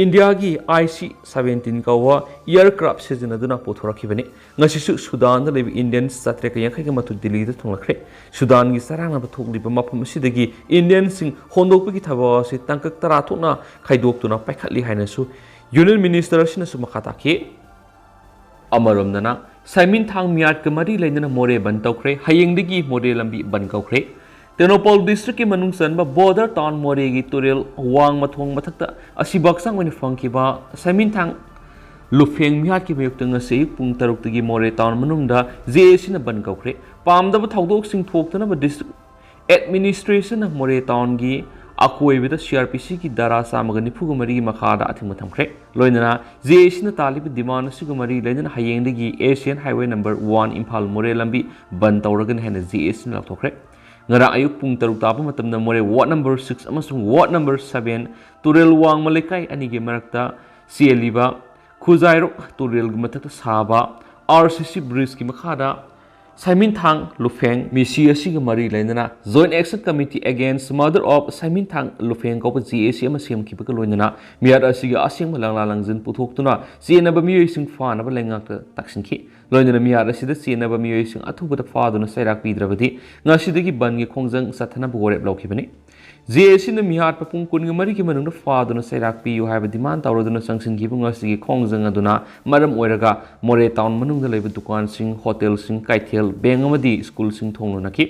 ꯏꯟꯗꯤꯌꯥꯒꯤ I C seventeen ꯀꯧꯕ aircraft ꯁꯤꯖꯤꯟꯅꯗꯨꯅ ꯄꯨꯊꯣꯔꯛꯈꯤꯕꯅꯤ꯫ ꯉꯁꯤꯁꯨ ꯁꯨꯗꯥꯟꯗ ꯂꯩꯕ ꯏꯟꯗꯤꯌꯟꯁ ꯆꯥꯇ꯭ꯔꯦꯠꯀ ꯌꯥꯡꯈꯩꯒ ꯃꯥꯊꯣꯏ ꯗꯤꯜꯂꯤꯗ ꯊꯨꯡꯂꯛꯈ꯭ꯔꯦ꯫ ꯁꯨꯗꯥꯟꯒꯤ ꯆꯔꯥꯡꯅꯕ ꯊꯣꯛꯂꯤꯕ ꯃꯐꯝ ꯑꯁꯤꯗꯒꯤ ꯏꯟꯗꯤꯌꯟꯁꯤꯡ ꯍꯣꯟꯗꯣꯛꯄꯒꯤ ꯊꯕꯛ ꯑꯁꯤ ꯇꯥꯡꯀꯛ ꯇꯔꯥ ꯊꯣꯛꯅ ꯈꯥꯏꯗꯣꯛꯇꯨꯅ ꯄꯥꯏꯈꯠꯂꯤ ꯍꯥꯏꯅꯁꯨ Union Minister ꯑꯁꯤꯅꯁꯨ ꯃꯈꯥ ꯇꯥꯈꯤ꯫ ꯑꯃꯔꯣꯝꯗꯅ, ꯁꯥꯏꯃꯤꯟꯊꯥꯡ ꯃꯤꯌꯥꯠꯀ ꯃꯔꯤ ꯂꯩꯅꯅ ꯃꯣꯔꯦ ꯕꯟ ꯇꯧꯈ꯭ꯔꯦ꯫ ꯍꯌꯦꯡꯗꯒꯤ ꯃꯣꯔꯦ ꯂꯝꯕꯤ ꯕꯟ ꯀꯧꯈ꯭ꯔꯦ꯫ ꯇꯦꯡꯅꯧꯄꯜ districtꯀꯤ ꯃꯅꯨꯡ ꯆꯟꯕ border town ꯃꯣꯔꯦꯒꯤ ꯇꯨꯔꯦꯜ ꯋꯥꯡꯃ ꯊꯣꯡ ꯃꯊꯛꯇ ꯑꯁꯤꯕ ꯍꯛꯆꯥꯡ ꯑꯣꯏꯅ ꯐꯪꯈꯤꯕ ꯁꯥꯏꯃꯤꯟꯊꯥꯡ ꯂꯨꯐꯦꯡ ꯃꯤꯍꯥꯠꯀꯤ ꯃꯥꯌꯣꯛꯇ ꯉꯁꯤ ꯑꯌꯨꯛ ꯄꯨꯡ ꯇꯔꯨꯛꯇꯒꯤ ꯃꯣꯔꯦ town ꯃꯅꯨꯡꯗ J A Cꯅ ꯕꯟ ꯀꯧꯈ꯭ꯔꯦ꯫ ꯄꯥꯝꯗꯕ ꯊꯧꯗꯣꯛꯁꯤꯡ ꯊꯣꯛꯇꯅꯕ district administrationꯅ ꯃꯣꯔꯦ townꯒꯤ ꯑꯀꯣꯏꯕꯗ C R P Cꯒꯤ ꯙꯥꯔꯥ ꯆꯥꯝꯃꯒ ꯅꯤꯐꯨꯒ ꯃꯔꯤꯒꯤ ꯃꯈꯥꯗ ꯑꯊꯤꯡꯕ ꯊꯝꯈ꯭ꯔꯦ꯫ ꯂꯣꯏꯅꯅ J A Cꯅ ꯇꯥꯜꯂꯤꯕ demand ꯑꯁꯤꯒ ꯃꯔꯤ ꯂꯩꯅꯅ ꯍꯌꯦꯡꯗꯒꯤ Asian Highway number one Imphal ꯃꯣꯔꯦ ꯂꯝꯕꯤ ꯕꯟ ꯇꯧꯔꯒꯅꯤ ꯍꯥꯏꯅ J A Cꯅ ꯂꯥꯎꯊꯣꯛꯈ꯭ꯔꯦ꯫ ꯉꯔꯥꯡ ꯑꯌꯨꯛ ꯄꯨꯡ ꯇꯔꯨꯛ ꯇꯥꯕ ꯃꯇꯝꯗ ꯃꯣꯔꯦ ꯋꯥꯔꯗ ꯅꯝꯕꯔ ꯁꯤꯛꯁ ꯑꯃꯁꯨꯡ ꯋꯥꯔꯗ ꯅꯝꯕꯔ ꯁꯚꯦꯟ ꯇꯨꯔꯦꯜ ꯋꯥꯡꯃ ꯂꯩꯀꯥꯏ ꯑꯅꯤꯒꯤ ꯃꯔꯛꯇ ꯆꯦꯜꯂꯤꯕ ꯈꯨꯖꯥꯏꯔꯣꯛ ꯇꯨꯔꯦꯜꯒꯤ ꯃꯊꯛꯇ ꯁꯥꯕ ꯑꯥꯔ ꯁꯤ ꯁꯤ ꯕ꯭ꯔꯤꯖꯀꯤ ꯃꯈꯥꯗ ꯁꯥꯏꯃꯤꯟꯊꯥꯡ ꯂꯨꯐꯦꯡ ꯃꯤꯁꯤ ꯑꯁꯤꯒ ꯃꯔꯤ ꯂꯩꯅꯅ Joint Action Committee Against Murder of ꯁꯥꯏꯃꯤꯟꯊꯥꯡ ꯂꯨꯐꯦꯡ ꯀꯧꯕ ꯖꯦ ꯑꯦ ꯁꯤ ꯑꯃ ꯁꯦꯝꯈꯤꯕꯒ ꯂꯣꯏꯅꯅ ꯃꯤꯍꯥꯠ ꯑꯁꯤꯒꯤ ꯑꯁꯦꯡꯕ ꯂꯪꯂꯥ ꯂꯪꯖꯤꯟ ꯄꯨꯊꯣꯛꯇꯨꯅ ꯆꯦꯟꯅꯕ ꯃꯤꯑꯣꯏꯁꯤꯡ ꯐꯥꯅꯕ ꯂꯩꯉꯥꯛꯇ ꯇꯛꯁꯤꯟꯈꯤ꯫ ꯂꯣꯏꯅꯅ ꯃꯤꯍꯥꯠ ꯑꯁꯤꯗ ꯆꯦꯟꯅꯕ ꯃꯤꯑꯣꯏꯁꯤꯡ ꯑꯊꯨꯕꯗ ꯐꯥꯗꯨꯅ ꯆꯩꯔꯥꯛ ꯄꯤꯗ꯭ꯔꯕꯗꯤ ꯉꯁꯤꯗꯒꯤ ꯕꯟꯒꯤ ꯈꯣꯡꯖꯪ ꯆꯠꯊꯅꯕ ꯋꯥꯔꯦꯞ ꯂꯧꯈꯤꯕꯅꯤ꯫ ꯖꯦ ꯑꯦ ꯁꯤꯅ ꯃꯤꯍꯥꯠꯄ ꯄꯨꯡ ꯀꯨꯟꯒ ꯃꯔꯤꯒꯤ ꯃꯅꯨꯡꯗ ꯐꯥꯗꯨꯅ ꯆꯩꯔꯥꯛ ꯄꯤꯌꯨ ꯍꯥꯏꯕ demand ꯇꯧꯔꯗꯨꯅ ꯆꯪꯁꯤꯟꯈꯤꯕ ꯉꯁꯤꯒꯤ ꯈꯣꯡꯖꯪ ꯑꯗꯨꯅ ꯃꯔꯝ ꯑꯣꯏꯔꯒ ꯃꯣꯔꯦ ꯇꯥꯎꯟ ꯃꯅꯨꯡꯗ ꯂꯩꯕ ꯗꯨꯀꯥꯟꯁꯤꯡ, ꯍꯣꯇꯦꯜꯁꯤꯡ, ꯀꯩꯊꯦꯜ, ꯕꯦꯡ ꯑꯃꯗꯤ ꯁ꯭ꯀꯨꯜꯁꯤꯡ ꯊꯣꯡ ꯂꯣꯟꯅꯈꯤ꯫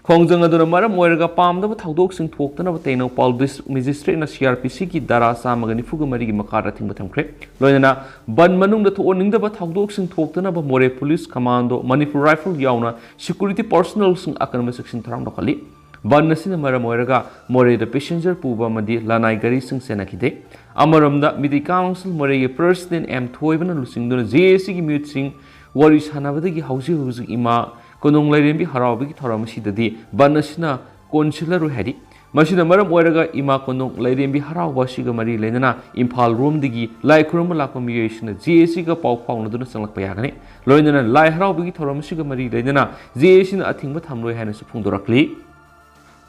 ꯈꯣꯡꯖꯪ ꯑꯗꯨꯅ ꯃꯔꯝ ꯑꯣꯏꯔꯒ ꯄꯥꯝꯗꯕ ꯊꯧꯗꯣꯛꯁꯤꯡ ꯊꯣꯛꯇꯅꯕ Tengnoupal district ꯃꯦꯖꯤꯁꯇ꯭ꯔꯦꯠꯅ C R P ꯁꯤꯒꯤ ꯙꯥꯔꯥ ꯆꯥꯝꯃꯒ ꯅꯤꯐꯨꯒ ꯃꯔꯤꯒꯤ ꯃꯈꯥꯗ ꯑꯊꯤꯡꯕ ꯊꯝꯈ꯭ꯔꯦ꯫ ꯂꯣꯏꯅꯅ ꯕꯟ ꯃꯅꯨꯡꯗ ꯊꯣꯛꯍꯟꯅꯤꯡꯗꯕ ꯊꯧꯗꯣꯛꯁꯤꯡ ꯊꯣꯛꯇꯅꯕ ꯃꯣꯔꯦ ꯄꯨꯂꯤꯁ ꯀꯃꯥꯟꯗꯣ, ꯃꯅꯤꯄꯨꯔ ꯔꯥꯏꯐꯜ ꯌꯥꯎꯅ ꯁꯦꯀ꯭ꯌꯨꯔꯤꯇꯤ ꯄꯔꯁꯣꯅꯦꯜꯁꯤꯡ ꯑꯀꯟꯕ ꯆꯦꯛꯁꯤꯟ ꯊꯧꯔꯥꯡ ꯂꯧꯈꯠꯂꯤ꯫ ꯕꯟ ꯑꯁꯤꯅ ꯃꯔꯝ ꯑꯣꯏꯔꯒ ꯃꯣꯔꯦꯗ ꯄꯦꯁꯦꯟꯖꯔ ꯄꯨꯕ ꯑꯃꯗꯤ ꯂꯅꯥꯏ ꯒꯥꯔꯤꯁꯤꯡ ꯆꯦꯟꯅꯈꯤꯗꯦ꯫ ꯑꯃꯔꯣꯝꯗ ꯃꯤꯇꯩ ꯀꯥꯎꯟꯁꯤꯜ ꯃꯣꯔꯦꯒꯤ ꯄ꯭ꯔꯁꯤꯗꯦꯟ ꯑꯦꯝ ꯊꯣꯏꯕꯅ ꯂꯨꯆꯤꯡꯗꯨꯅ ꯖꯦ ꯑꯦ ꯁꯤꯒꯤ ꯃꯤꯍꯨꯠꯁꯤꯡ ꯋꯥꯔꯤ ꯁꯥꯟꯅꯕꯗꯒꯤ ꯍꯧꯖꯤꯛ ꯍꯧꯖꯤꯛ ꯏꯃꯥ ꯀꯣꯅꯨꯡ ꯂꯥꯏꯔꯦꯝꯕꯤ ꯍꯔꯥꯎꯕꯒꯤ ꯊꯧꯔꯝ ꯑꯁꯤꯗꯗꯤ ꯕꯟ ꯑꯁꯤꯅ ꯀꯣꯟꯁꯤꯜꯂꯔꯣꯏ ꯍꯥꯏꯔꯤ꯫ ꯃꯁꯤꯅ ꯃꯔꯝ ꯑꯣꯏꯔꯒ ꯏꯃꯥ ꯀꯣꯅꯨꯡ ꯂꯥꯏꯔꯦꯝꯕꯤ ꯍꯔꯥꯎꯕ ꯑꯁꯤꯒ ꯃꯔꯤ ꯂꯩꯅꯅ ꯏꯝꯐꯥꯜ ꯔꯣꯝꯗꯒꯤ ꯂꯥꯏ ꯈꯨꯔꯨꯝꯕ ꯂꯥꯛꯄ ꯃꯤꯑꯣꯏꯁꯤꯡꯅ ꯖꯦ ꯑꯦ ꯁꯤꯒ ꯄꯥꯎ ꯐꯥꯎꯅꯗꯨꯅ ꯆꯪꯂꯛꯄ ꯌꯥꯒꯅꯤ꯫ ꯂꯣꯏꯅꯅ ꯂꯥꯏ ꯍꯔꯥꯎꯕꯒꯤ ꯊꯧꯔꯝ ꯑꯁꯤꯒ ꯃꯔꯤ ꯂꯩꯅꯅ ꯖꯦ ꯑꯦ ꯁꯤꯅ ꯑꯊꯤꯡꯕ ꯊꯝꯂꯣꯏ ꯍꯥꯏꯅꯁꯨ ꯐꯣꯡꯗꯣꯔꯛꯂꯤ꯫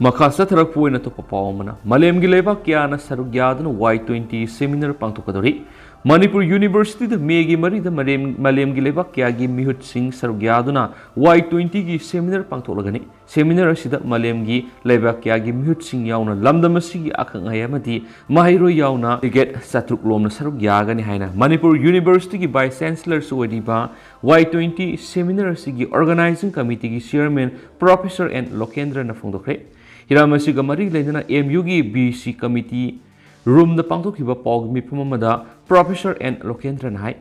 ꯃꯈꯥ ꯆꯠꯊꯔꯛꯄ ꯑꯣꯏꯅ ꯑꯇꯣꯞꯄ ꯄꯥꯎ ꯑꯃꯅ, ꯃꯥꯂꯦꯝꯒꯤ ꯂꯩꯕꯥꯛ ꯀꯌꯥꯅ ꯁꯔꯨꯛ ꯌꯥꯗꯨꯅ ꯋꯥꯏ ꯇ꯭ꯋꯦꯟꯇꯤ ꯁꯦꯃꯤꯅꯥꯔ ꯄꯥꯡꯊꯣꯛꯀꯗꯧꯔꯤ꯫ ꯃꯅꯤꯄꯨꯔ ꯌꯨꯅꯤꯚꯔꯁꯤꯇꯤꯗ ꯃꯦꯒꯤ ꯃꯔꯤꯗ ꯃꯥꯂꯦꯝ-, ꯃꯥꯂꯦꯝꯒꯤ ꯂꯩꯕꯥꯛ ꯀꯌꯥꯒꯤ ꯃꯤꯍꯨꯠꯁꯤꯡ ꯁꯔꯨꯛ ꯌꯥꯗꯨꯅ ꯋꯥꯏ ꯇ꯭ꯋꯦꯟꯇꯤꯒꯤ ꯁꯦꯃꯤꯅꯥꯔ ꯄꯥꯡꯊꯣꯛꯂꯒꯅꯤ꯫ ꯁꯦꯃꯤꯅꯥꯔ ꯑꯁꯤꯗ ꯃꯥꯂꯦꯝꯒꯤ ꯂꯩꯕꯥꯛ ꯀꯌꯥꯒꯤ ꯃꯤꯍꯨꯠꯁꯤꯡ ꯌꯥꯎꯅ ꯂꯝꯗꯝ ꯑꯁꯤꯒꯤ ꯑꯈꯪ ꯑꯍꯩ ꯑꯃꯗꯤ ꯃꯍꯩꯔꯣꯏ ꯌꯥꯎꯅ ꯗꯦꯂꯤꯒꯦꯠ ꯆꯥꯇ꯭ꯔꯨꯛ ꯂꯣꯝꯅ ꯁꯔꯨꯛ ꯌꯥꯒꯅꯤ ꯍꯥꯏꯅ ꯃꯅꯤꯄꯨꯔ ꯌꯨꯅꯤꯚꯔꯁꯤꯇꯤꯒꯤ ꯚꯥꯏꯁ ꯆꯦꯟꯁꯦꯂꯔꯁꯨ ꯑꯣꯏꯔꯤꯕ ꯋꯥꯏ ꯇ꯭ꯋꯦꯟꯇꯤ ꯁꯦꯃꯤꯅꯥꯔ ꯑꯁꯤꯒꯤ ꯑꯣꯔꯒꯅꯥꯏꯖꯤꯡ ꯀꯃꯤꯇꯤꯒꯤ ꯆꯤꯌꯔꯃꯦꯟ ꯄ꯭ꯔꯣꯐꯦꯁꯔ ꯑꯦꯟ ꯂꯣꯀꯦꯟꯗ꯭ꯔꯅ ꯐꯣꯡꯗꯣꯛꯈ꯭ꯔꯦ꯫ ꯍꯤꯔꯝ ꯑꯁꯤꯒ ꯃꯔꯤ ꯂꯩꯅꯅ ꯑꯦꯝ ꯌꯨꯒꯤ ꯕꯤ ꯁꯤ ꯀꯃꯤꯇꯤ ꯔꯨꯝꯗ ꯄꯥꯡꯊꯣꯛꯈꯤꯕ ꯄꯥꯎꯒꯤ ꯃꯤꯐꯝ ꯑꯃꯗ ꯄ꯭ꯔꯣꯐꯦꯁꯔ ꯑꯦꯟ ꯂꯣꯀꯦꯟꯗ꯭ꯔꯅ ꯍꯥꯏ,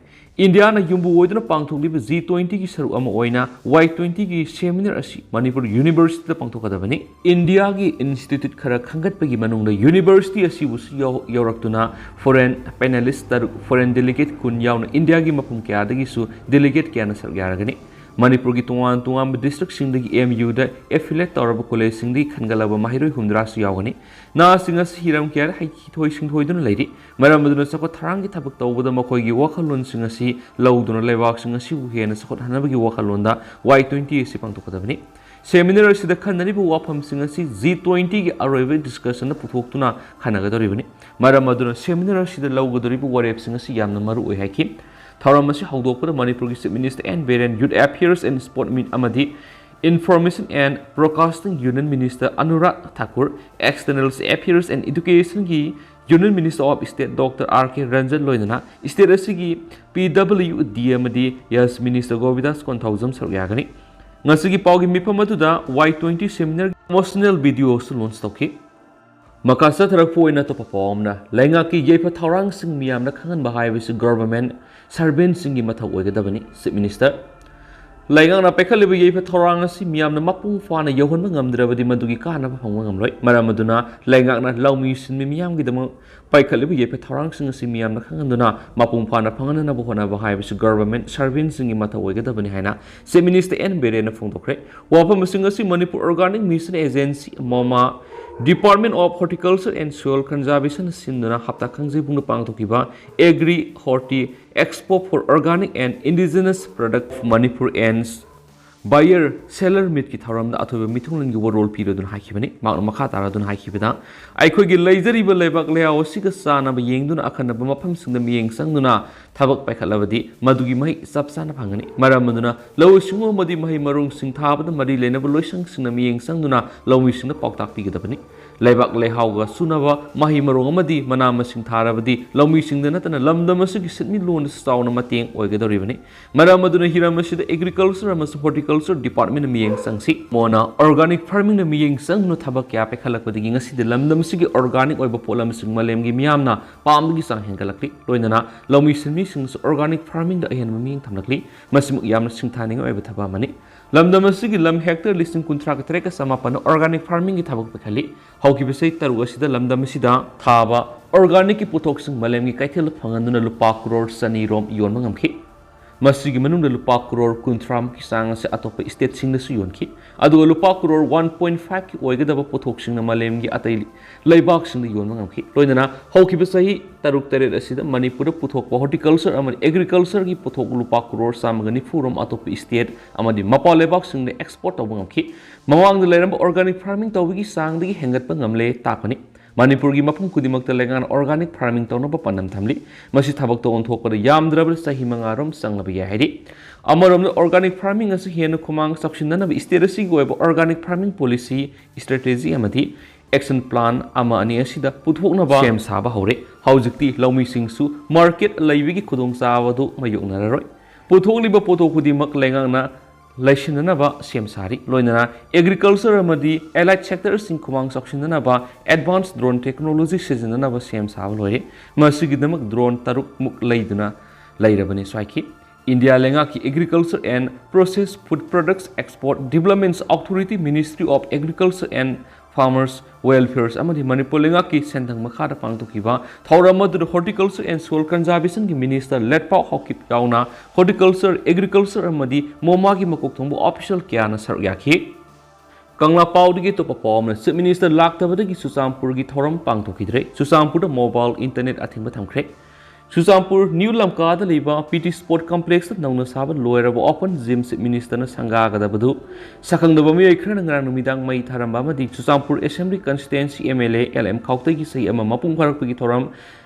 ꯏꯟꯗꯤꯌꯥꯅ ꯌꯨꯝꯕꯨ ꯑꯣꯏꯗꯨꯅ ꯄꯥꯡꯊꯣꯛꯂꯤꯕ ꯖꯤ ꯇ꯭ꯋꯦꯟꯇꯤꯒꯤ ꯁꯔꯨꯛ ꯑꯃ ꯑꯣꯏꯅ ꯋꯥꯏ ꯇ꯭ꯋꯦꯟꯇꯤꯒꯤ ꯁꯦꯃꯤꯅꯥꯔ ꯑꯁꯤ ꯃꯅꯤꯄꯨꯔ ꯌꯨꯅꯤꯚꯔꯁꯤꯇꯤꯗ ꯄꯥꯡꯊꯣꯛꯀꯗꯕꯅꯤ꯫ ꯏꯟꯗꯤꯌꯥꯒꯤ ꯏꯟꯁꯇꯤꯇ꯭ꯌꯨꯠ ꯈꯔ ꯈꯟꯒꯠꯄꯒꯤ ꯃꯅꯨꯡꯗ ꯌꯨꯅꯤꯚꯔꯁꯤꯇꯤ ꯑꯁꯤꯕꯨꯁꯨ ꯌꯥꯎ-, ꯌꯥꯎꯔꯛꯇꯨꯅ ꯐꯣꯔꯦꯟ ꯄꯦꯅꯦꯂꯤꯁ ꯇꯔꯨꯛ, ꯐꯣꯔꯦꯟ ꯗꯦꯂꯤꯒꯦꯠ ꯀꯨꯟ ꯌꯥꯎꯅ ꯏꯟꯗꯤꯌꯥꯒꯤ ꯃꯐꯝ ꯀꯌꯥꯗꯒꯤꯁꯨ ꯗꯦꯂꯤꯒꯦꯠ ꯀꯌꯥꯅ ꯁꯔꯨꯛ ꯌꯥꯔꯒꯅꯤ꯫ ꯃꯅꯤꯄꯨꯔꯒꯤ ꯇꯣꯉꯥꯟ ꯇꯣꯉꯥꯟꯕ ꯗꯤꯁꯇ꯭ꯔꯤꯛꯁꯤꯡꯗꯒꯤ ꯑꯦꯝ ꯌꯨꯗ ꯑꯦꯐꯤꯂꯦꯠ ꯇꯧꯔꯕ ꯀꯣꯂꯦꯖꯁꯤꯡꯗꯒꯤ ꯈꯟꯒꯠꯂꯕ ꯃꯍꯩꯔꯣꯏ ꯍꯨꯝꯐꯨꯇꯔꯥꯁꯨ ꯌꯥꯎꯒꯅꯤ꯫ ꯅꯍꯥꯁꯤꯡ ꯑꯁꯤ ꯍꯤꯔꯝ ꯀꯌꯥꯗ ꯍꯩꯊꯣꯏ ꯁꯤꯡꯊꯣꯏꯗꯨꯅ ꯂꯩꯔꯤ꯫ ꯃꯔꯝ ꯑꯗꯨꯅ ꯆꯥꯎꯈꯠ ꯊꯧꯔꯥꯡꯒꯤ ꯊꯕꯛ ꯇꯧꯕꯗ ꯃꯈꯣꯏꯒꯤ ꯋꯥꯈꯜꯂꯣꯟꯁꯤꯡ ꯑꯁꯤ ꯂꯧꯗꯨꯅ ꯂꯩꯕꯥꯛꯁꯤꯡ ꯑꯁꯤꯕꯨ ꯍꯦꯟꯅ ꯆꯥꯎꯈꯠꯍꯟꯅꯕꯒꯤ ꯋꯥꯈꯜꯂꯣꯟꯗ ꯋꯥꯏ ꯇ꯭ꯋꯦꯟꯇꯤ ꯑꯁꯤ ꯄꯥꯡꯊꯣꯛꯀꯗꯕꯅꯤ꯫ ꯁꯦꯃꯤꯅꯥꯔ ꯑꯁꯤꯗ ꯈꯟꯅꯔꯤꯕ ꯋꯥꯐꯝꯁꯤꯡ ꯑꯁꯤ ꯖꯤ ꯇ꯭ꯋꯦꯟꯇꯤꯒꯤ ꯑꯔꯣꯏꯕ ꯗꯤꯁꯀꯁꯟꯗ ꯄꯨꯊꯣꯛꯇꯨꯅ ꯈꯟꯅꯒꯗꯧꯔꯤꯕꯅꯤ꯫ ꯃꯔꯝ ꯑꯗꯨꯅ ꯁꯦꯃꯤꯅꯥꯔ ꯑꯁꯤꯗ ꯂꯧꯒꯗꯧꯔꯤꯕ ꯋꯥꯔꯦꯞꯁꯤꯡ ꯑꯁꯤ ꯌꯥꯝꯅ ꯃꯔꯨ ꯑꯣꯏ ꯍꯥꯏꯈꯤ꯫ ꯊꯧꯔꯝ ꯑꯁꯤ ꯍꯧꯗꯣꯛꯄꯗ ꯃꯅꯤꯄꯨꯔꯒꯤ Chief Minister N Biren, Youth Affairs and Sport Min-, ꯑꯃꯗꯤ Information and Broadcasting Union Minister Anurag Thakur, External Affairs and Educationꯒꯤ Union Minister of State Doctor R K Ranjan ꯂꯣꯏꯅꯅ state ꯑꯁꯤꯒꯤ P W D ꯑꯃꯗꯤ Health Minister Govindas Konthoujam ꯁꯔꯨꯛ ꯌꯥꯒꯅꯤ꯫ ꯉꯁꯤꯒꯤ ꯄꯥꯎꯒꯤ ꯃꯤꯐꯝ ꯑꯗꯨꯗ ꯋꯥꯏ ꯇ꯭ꯋꯦꯟꯇꯤ ꯁꯦꯃꯤꯅꯥꯔꯒꯤ ꯄ꯭ꯔꯣꯃꯣꯁꯅꯦꯜ ꯚꯤꯗꯤꯑꯣꯁꯨ ꯂꯣꯟꯆ ꯇꯧꯈꯤ꯫ ꯃꯈꯥ ꯆꯠꯊꯔꯛꯄ ꯑꯣꯏꯅ ꯑꯇꯣꯞꯄ ꯄꯥꯎ ꯑꯃꯅ, ꯂꯩꯉꯥꯛꯀꯤ ꯌꯥꯏꯐ ꯊꯧꯔꯥꯡꯁꯤꯡ ꯃꯤꯌꯥꯝꯅ ꯈꯪꯍꯟꯕ ꯍꯥꯏꯕꯁꯤ ꯒꯚꯔꯟꯃꯦꯟꯠ ꯁꯔꯚꯦꯟꯠꯁꯤꯡꯒꯤ ꯃꯊꯧ ꯑꯣꯏꯒꯗꯕꯅꯤ, Chief Minister꯫ ꯂꯩꯉꯥꯛꯅ ꯄꯥꯏꯈꯠꯂꯤꯕ ꯌꯥꯏꯐ ꯊꯧꯔꯥꯡ ꯑꯁꯤ ꯃꯤꯌꯥꯝꯅ ꯃꯄꯨꯡ ꯐꯥꯅ ꯌꯧꯍꯟꯕ ꯉꯝꯗ꯭ꯔꯕꯗꯤ ꯃꯗꯨꯒꯤ ꯀꯥꯟꯅꯕ ꯐꯪꯕ ꯉꯝꯂꯣꯏ꯫ ꯃꯔꯝ ꯑꯗꯨꯅ ꯂꯩꯉꯥꯛꯅ ꯂꯧꯃꯤ ꯁꯤꯟꯃꯤ ꯃꯤꯌꯥꯝꯒꯤꯗꯃꯛ ꯄꯥꯏꯈꯠꯂꯤꯕ ꯌꯥꯏꯐ ꯊꯧꯔꯥꯡꯁꯤꯡ ꯑꯁꯤ ꯃꯤꯌꯥꯝꯅ ꯈꯪꯍꯟꯗꯨꯅ ꯃꯄꯨꯡ ꯐꯥꯅ ꯐꯪꯍꯟꯅꯕ ꯍꯣꯠꯅꯕ ꯍꯥꯏꯕꯁꯤ ꯒꯚꯔꯟꯃꯦꯟꯠ ꯁꯔꯚꯦꯟꯠꯁꯤꯡꯒꯤ ꯃꯊꯧ ꯑꯣꯏꯒꯗꯕꯅꯤ ꯍꯥꯏꯅ Chief Minister N Birenꯅ ꯐꯣꯡꯗꯣꯛꯈ꯭ꯔꯦ꯫ ꯋꯥꯐꯝꯁꯤꯡ ꯑꯁꯤ Manipur Organic Mission Agency, ꯃꯣꯃꯥ, Department of Horticulture and Soil Conservation ꯁꯤꯟꯗꯨꯅ ꯍꯞꯇꯥ ꯀꯥꯡꯖꯩꯕꯨꯡꯗ ꯄꯥꯡꯊꯣꯛꯈꯤꯕ Agri Horti Expo for Organic and Indigenous Product of Manipur and Buyer Seller Meetꯀꯤ ꯊꯧꯔꯝꯗ ꯑꯊꯣꯏꯕ ꯃꯤꯊꯨꯡꯂꯦꯟꯒꯤ ꯋꯥꯔꯣꯜ ꯄꯤꯔꯗꯨꯅ ꯍꯥꯏꯈꯤꯕꯅꯤ꯫ ꯃꯍꯥꯛꯅ ꯃꯈꯥ ꯇꯥꯔꯗꯨꯅ ꯍꯥꯏꯈꯤꯕꯗ, ꯑꯩꯈꯣꯏꯒꯤ ꯂꯩꯖꯔꯤꯕ ꯂꯩꯕꯥꯛ ꯂꯩꯍꯥꯎ ꯑꯁꯤꯒ ꯆꯥꯟꯅꯕ ꯌꯦꯡꯗꯨꯅ ꯑꯈꯟꯅꯕ ꯃꯐꯝꯁꯤꯡꯗ ꯃꯤꯠꯌꯦꯡ ꯆꯪꯗꯨꯅ ꯊꯕꯛ ꯄꯥꯏꯈꯠꯂꯕꯗꯤ ꯃꯗꯨꯒꯤ ꯃꯍꯩ ꯆꯞ ꯆꯥꯅ ꯐꯪꯒꯅꯤ꯫ ꯃꯔꯝ ꯑꯗꯨꯅ ꯂꯧꯎ ꯁꯤꯡꯎ ꯑꯃꯗꯤ ꯃꯍꯩ ꯃꯔꯣꯡꯁꯤꯡ ꯊꯥꯕꯗ ꯃꯔꯤ ꯂꯩꯅꯕ ꯂꯣꯏꯁꯪꯁꯤꯡꯅ ꯃꯤꯠꯌꯦꯡ ꯆꯪꯗꯨꯅ ꯂꯧꯃꯤꯁꯤꯡꯗ ꯄꯥꯎꯇꯥꯛ ꯄꯤꯒꯗꯕꯅꯤ꯫ ꯂꯩꯕꯥꯛ ꯂꯩꯍꯥꯎꯒ ꯆꯨꯅꯕ ꯃꯍꯩ ꯃꯔꯣꯡ ꯑꯃꯗꯤ ꯃꯅꯥ ꯃꯁꯤꯡ ꯊꯥꯔꯕꯗꯤ ꯂꯧꯃꯤꯁꯤꯡꯗ ꯅꯠꯇꯅ ꯂꯝꯗꯝ ꯑꯁꯤꯒꯤ ꯁꯦꯟꯃꯤꯠꯂꯣꯟꯗꯁꯨ ꯆꯥꯎꯅ ꯃꯇꯦꯡ ꯑꯣꯏꯒꯗꯧꯔꯤꯕꯅꯤ꯫ ꯃꯔꯝ ꯑꯗꯨꯅ ꯍꯤꯔꯝ ꯑꯁꯤꯗ Agriculture ꯑꯃꯁꯨꯡ Horticulture Departmentꯅ ꯃꯤꯠꯌꯦꯡ ꯆꯪꯁꯤ꯫ ꯃꯣꯃꯥ Organic Farmingꯅ ꯃꯤꯠꯌꯦꯡ ꯆꯪꯗꯨꯅ ꯊꯕꯛ ꯀꯌꯥ ꯄꯥꯏꯈꯠꯂꯛꯄꯗꯒꯤ ꯉꯁꯤꯗꯤ ꯂꯝꯗꯝ ꯑꯁꯤꯒꯤ organic ꯑꯣꯏꯕ ꯄꯣꯠꯂꯝꯁꯤꯡ ꯃꯥꯂꯦꯝꯒꯤ ꯃꯤꯌꯥꯝꯅ ꯄꯥꯝꯕꯒꯤ ꯆꯥꯡ ꯍꯦꯟꯒꯠꯂꯛꯂꯤ꯫ ꯂꯣꯏꯅꯅ ꯂꯧꯃꯤ ꯁꯤꯟꯃꯤꯁꯤꯡꯁꯨ organic farmingꯗ ꯑꯍꯦꯟꯕ ꯃꯤꯠꯌꯦꯡ ꯊꯝꯂꯛꯂꯤ꯫ ꯃꯁꯤꯃꯛ ꯌꯥꯝꯅ ꯁꯤꯡꯊꯥꯅꯤꯡꯉꯥꯏ ꯑꯣꯏꯕ ꯊꯕꯛ ꯑꯃꯅꯤ꯫ ꯂꯝꯗꯝ ꯑꯁꯤꯒꯤ ꯂꯝ hectare ꯂꯤꯁꯤꯡ ꯀꯨꯟꯊ꯭ꯔꯥꯒ ꯇꯔꯦꯠꯀ ꯆꯃꯥꯄꯟꯅ organic farmingꯒꯤ ꯊꯕꯛ ꯄꯥꯏꯈꯠꯂꯤ꯫ ꯍꯧꯈꯤꯕ ꯆꯍꯤ ꯇꯔꯨꯛ ꯑꯁꯤꯗ ꯂꯝꯗꯝ ꯑꯁꯤꯗ ꯊꯥꯕ organicꯀꯤ ꯄꯣꯠꯊꯣꯛꯁꯤꯡ ꯃꯥꯂꯦꯝꯒꯤ ꯀꯩꯊꯦꯜꯗ ꯐꯪꯍꯟꯗꯨꯅ ꯂꯨꯄꯥ ꯀ꯭ꯔꯣꯔ ꯆꯅꯤ ꯔꯣꯝ ꯌꯣꯟꯕ ꯉꯝꯈꯤ꯫ ꯃꯁꯤꯒꯤ ꯃꯅꯨꯡꯗ ꯂꯨꯄꯥ ꯀ꯭ꯔꯣꯔ ꯀꯨꯟꯊ꯭ꯔꯥꯃꯨꯛꯀꯤ ꯆꯥꯡ ꯑꯁꯤ ꯑꯇꯣꯞꯄ ꯁ꯭ꯇꯦꯠꯁꯤꯡꯗꯁꯨ ꯌꯣꯟꯈꯤ꯫ ꯑꯗꯨꯒ ꯂꯨꯄꯥ ꯀ꯭ꯔꯣꯔ ꯋꯥꯟ ꯄꯣꯏꯟ ꯐꯥꯏꯚꯀꯤ ꯑꯣꯏꯒꯗꯕ ꯄꯣꯠꯊꯣꯛꯁꯤꯡꯅ ꯃꯥꯂꯦꯝꯒꯤ ꯑꯇꯩ ꯂꯩꯕꯥꯛꯁꯤꯡꯗ ꯌꯣꯟꯕ ꯉꯝꯈꯤ꯫ ꯂꯣꯏꯅꯅ ꯍꯧꯈꯤꯕ ꯆꯍꯤ ꯇꯔꯨꯛ ꯇꯔꯦꯠ ꯑꯁꯤꯗ ꯃꯅꯤꯄꯨꯔꯗ ꯄꯨꯊꯣꯛꯄ ꯍꯣꯔꯇꯤꯀꯜꯆꯔ ꯑꯃꯗꯤ ꯑꯦꯒ꯭ꯔꯤꯀꯜꯆꯔꯒꯤ ꯄꯣꯠꯊꯣꯛ ꯂꯨꯄꯥ ꯀ꯭ꯔꯣꯔ ꯆꯥꯝꯃꯒ ꯅꯤꯐꯨ ꯔꯣꯝ ꯑꯇꯣꯞꯄ ꯁ꯭ꯇꯦꯠ ꯑꯃꯗꯤ ꯃꯄꯥꯟ ꯂꯩꯕꯥꯛꯁꯤꯡꯗ ꯑꯦꯛꯁꯄꯣꯔꯠ ꯇꯧꯕ ꯉꯝꯈꯤ꯫ ꯃꯃꯥꯡꯗ ꯂꯩꯔꯝꯕ ꯑꯣꯔꯒꯥꯅꯤꯛ ꯐꯥꯔꯃꯤꯡ ꯇꯧꯕꯒꯤ ꯆꯥꯡꯗꯒꯤ ꯍꯦꯟꯒꯠꯄ ꯉꯝꯂꯦ ꯇꯥꯛꯄꯅꯤ꯫ ꯃꯅꯤꯄꯨꯔꯒꯤ ꯃꯐꯝ ꯈꯨꯗꯤꯡꯃꯛꯇ ꯂꯩꯉꯥꯛꯅ ꯑꯣꯔꯒꯥꯅꯤꯛ ꯐꯥꯔꯃꯤꯡ ꯇꯧꯅꯕ ꯄꯥꯟꯗꯝ ꯊꯝꯂꯤ꯫ ꯃꯁꯤ ꯊꯕꯛꯇ ꯑꯣꯟꯊꯣꯛꯄꯗ ꯌꯥꯝꯗ꯭ꯔꯕꯗ ꯆꯍꯤ ꯃꯉꯥ ꯔꯣꯝ ꯆꯪꯂꯕ ꯌꯥꯏ ꯍꯥꯏꯔꯤ꯫ ꯑꯃꯔꯣꯝꯗ ꯑꯣꯔꯒꯥꯅꯤꯛ ꯐꯥꯔꯃꯤꯡ ꯑꯁꯤ ꯍꯦꯟꯅ ꯈꯨꯃꯥꯡ ꯆꯥꯎꯁꯤꯟꯅꯅꯕ ꯁ꯭ꯇꯦꯠ ꯑꯁꯤꯒꯤ ꯑꯣꯏꯕ ꯑꯣꯔꯒꯥꯅꯤꯛ ꯐꯥꯔꯃꯤꯡ ꯄꯣꯂꯤꯁꯤ, ꯁ꯭ꯇ꯭ꯔꯦꯇꯦꯖꯤ ꯑꯃꯗꯤ ꯑꯦꯛꯁꯟ ꯄ꯭ꯂꯥꯟ ꯑꯃ ꯑꯅꯤ ꯑꯁꯤꯗ ꯄꯨꯊꯣꯛꯅꯕ ꯁꯦꯝ ꯁꯥꯕ ꯍꯧꯔꯦ꯫ ꯍꯧꯖꯤꯛꯇꯤ ꯂꯧꯃꯤꯁꯤꯡꯁꯨ ꯃꯥꯔꯀꯦꯠ ꯂꯩꯕꯒꯤ ꯈꯨꯗꯣꯡꯆꯥꯕ ꯑꯗꯨ ꯃꯥꯌꯣꯛꯅꯔꯔꯣꯏ꯫ ꯄꯨꯊꯣꯛꯂꯤꯕ ꯄꯣꯠꯊꯣꯛ ꯈꯨꯗꯤꯡꯃꯛ ꯂꯩꯉꯥꯛꯅ ꯂꯩꯁꯤꯟꯅꯅꯕ ꯁꯦꯝ ꯁꯥꯔꯤ꯫ ꯂꯣꯏꯅꯅ ꯑꯦꯒ꯭ꯔꯤꯀꯜꯆꯔ ꯑꯃꯗꯤ ꯑꯦꯂꯥꯏꯠ ꯁꯦꯛꯇꯔꯁꯤꯡ ꯈꯨꯃꯥꯡ ꯆꯥꯎꯁꯤꯟꯅꯅꯕ ꯑꯦꯗꯚꯥꯟꯁ ꯗ꯭ꯔꯣꯟ ꯇꯦꯛꯅꯣꯂꯣꯖꯤ ꯁꯤꯖꯤꯟꯅꯅꯕ ꯁꯦꯝ ꯁꯥꯕ ꯂꯣꯏꯔꯦ꯫ ꯃꯁꯤꯒꯤꯗꯃꯛ ꯗ꯭ꯔꯣꯟ ꯇꯔꯨꯛꯃꯨꯛ ꯂꯩꯗꯨꯅ ꯂꯩꯔꯕꯅꯤ ꯁ꯭ꯋꯥꯏꯈꯤ꯫ ꯏꯟꯗꯤꯌꯥ ꯂꯩꯉꯥꯛꯀꯤ Agriculture and Processed Food Products Export Development Authority, Ministry of Agriculture and Farmers Welfare ꯑꯃꯗꯤ ꯃꯅꯤꯄꯨꯔ ꯂꯩꯉꯥꯛꯀꯤ ꯁꯦꯟꯊꯪ ꯃꯈꯥꯗ ꯄꯥꯡꯊꯣꯛꯈꯤꯕ ꯊꯧꯔꯝ ꯑꯗꯨꯗ Horticulture and Soil Conservationꯒꯤ minister ꯂꯦꯠꯄꯥꯎ Haokip ꯌꯥꯎꯅ ꯍꯣꯔꯇꯤꯀꯜꯆꯔ, ꯑꯦꯒ꯭ꯔꯤꯀꯜꯆꯔ ꯑꯃꯗꯤ ꯃꯣꯃꯥꯒꯤ ꯃꯀꯣꯛ ꯊꯣꯡꯕ ꯑꯣꯐꯤꯁꯤꯌꯦꯜ ꯀꯌꯥꯅ ꯁꯔꯨꯛ ꯌꯥꯈꯤ꯫ ꯀꯪꯂꯥ ꯄꯥꯎꯗꯒꯤ ꯑꯇꯣꯞꯄ ꯄꯥꯎ ꯑꯃꯅ, ꯆꯤꯐ ꯃꯤꯅꯤꯁꯇꯔ ꯂꯥꯛꯇꯕꯗꯒꯤ ꯆꯨꯔꯆꯥꯟꯄꯨꯔꯒꯤ ꯊꯧꯔꯝ ꯄꯥꯡꯊꯣꯛꯈꯤꯗ꯭ꯔꯦ꯫ ꯆꯨꯔꯆꯥꯟꯄꯨꯔꯗ ꯃꯣꯕꯥꯏꯜ ꯏꯟꯇꯔꯅꯦꯠ ꯑꯊꯤꯡꯕ ꯊꯝꯈ꯭ꯔꯦ꯫ ꯆꯨꯔꯆꯥꯟꯄꯨꯔ ꯅ꯭ꯌꯨ ꯂꯝꯀꯥꯗ ꯂꯩꯕ ꯄꯤ ꯇꯤ ꯁ꯭ꯄꯣꯔꯠ ꯀꯝꯄ꯭ꯂꯦꯛꯁꯇ ꯅꯧꯅ ꯁꯥꯕ ꯂꯣꯏꯔꯕ ꯑꯣꯄꯟ ꯖꯤꯝ ꯆꯤꯐ ꯃꯤꯅꯤꯁꯇꯔꯅ ꯁꯪꯒꯥꯒꯗꯕꯗꯨ ꯁꯛꯈꯪꯗꯕ ꯃꯤꯑꯣꯏ ꯈꯔꯅ ꯉꯔꯥꯡ ꯅꯨꯃꯤꯗꯥꯡ ꯃꯩ ꯊꯥꯔꯝꯕ ꯑꯃꯗꯤ Churachandpur assembly constituency M L A L M ꯈꯥꯎꯇꯩꯒꯤ ꯆꯍꯤ ꯑꯃ ꯃꯄꯨꯡ ꯐꯥꯔꯛꯄꯒꯤ ꯊꯧꯔꯝ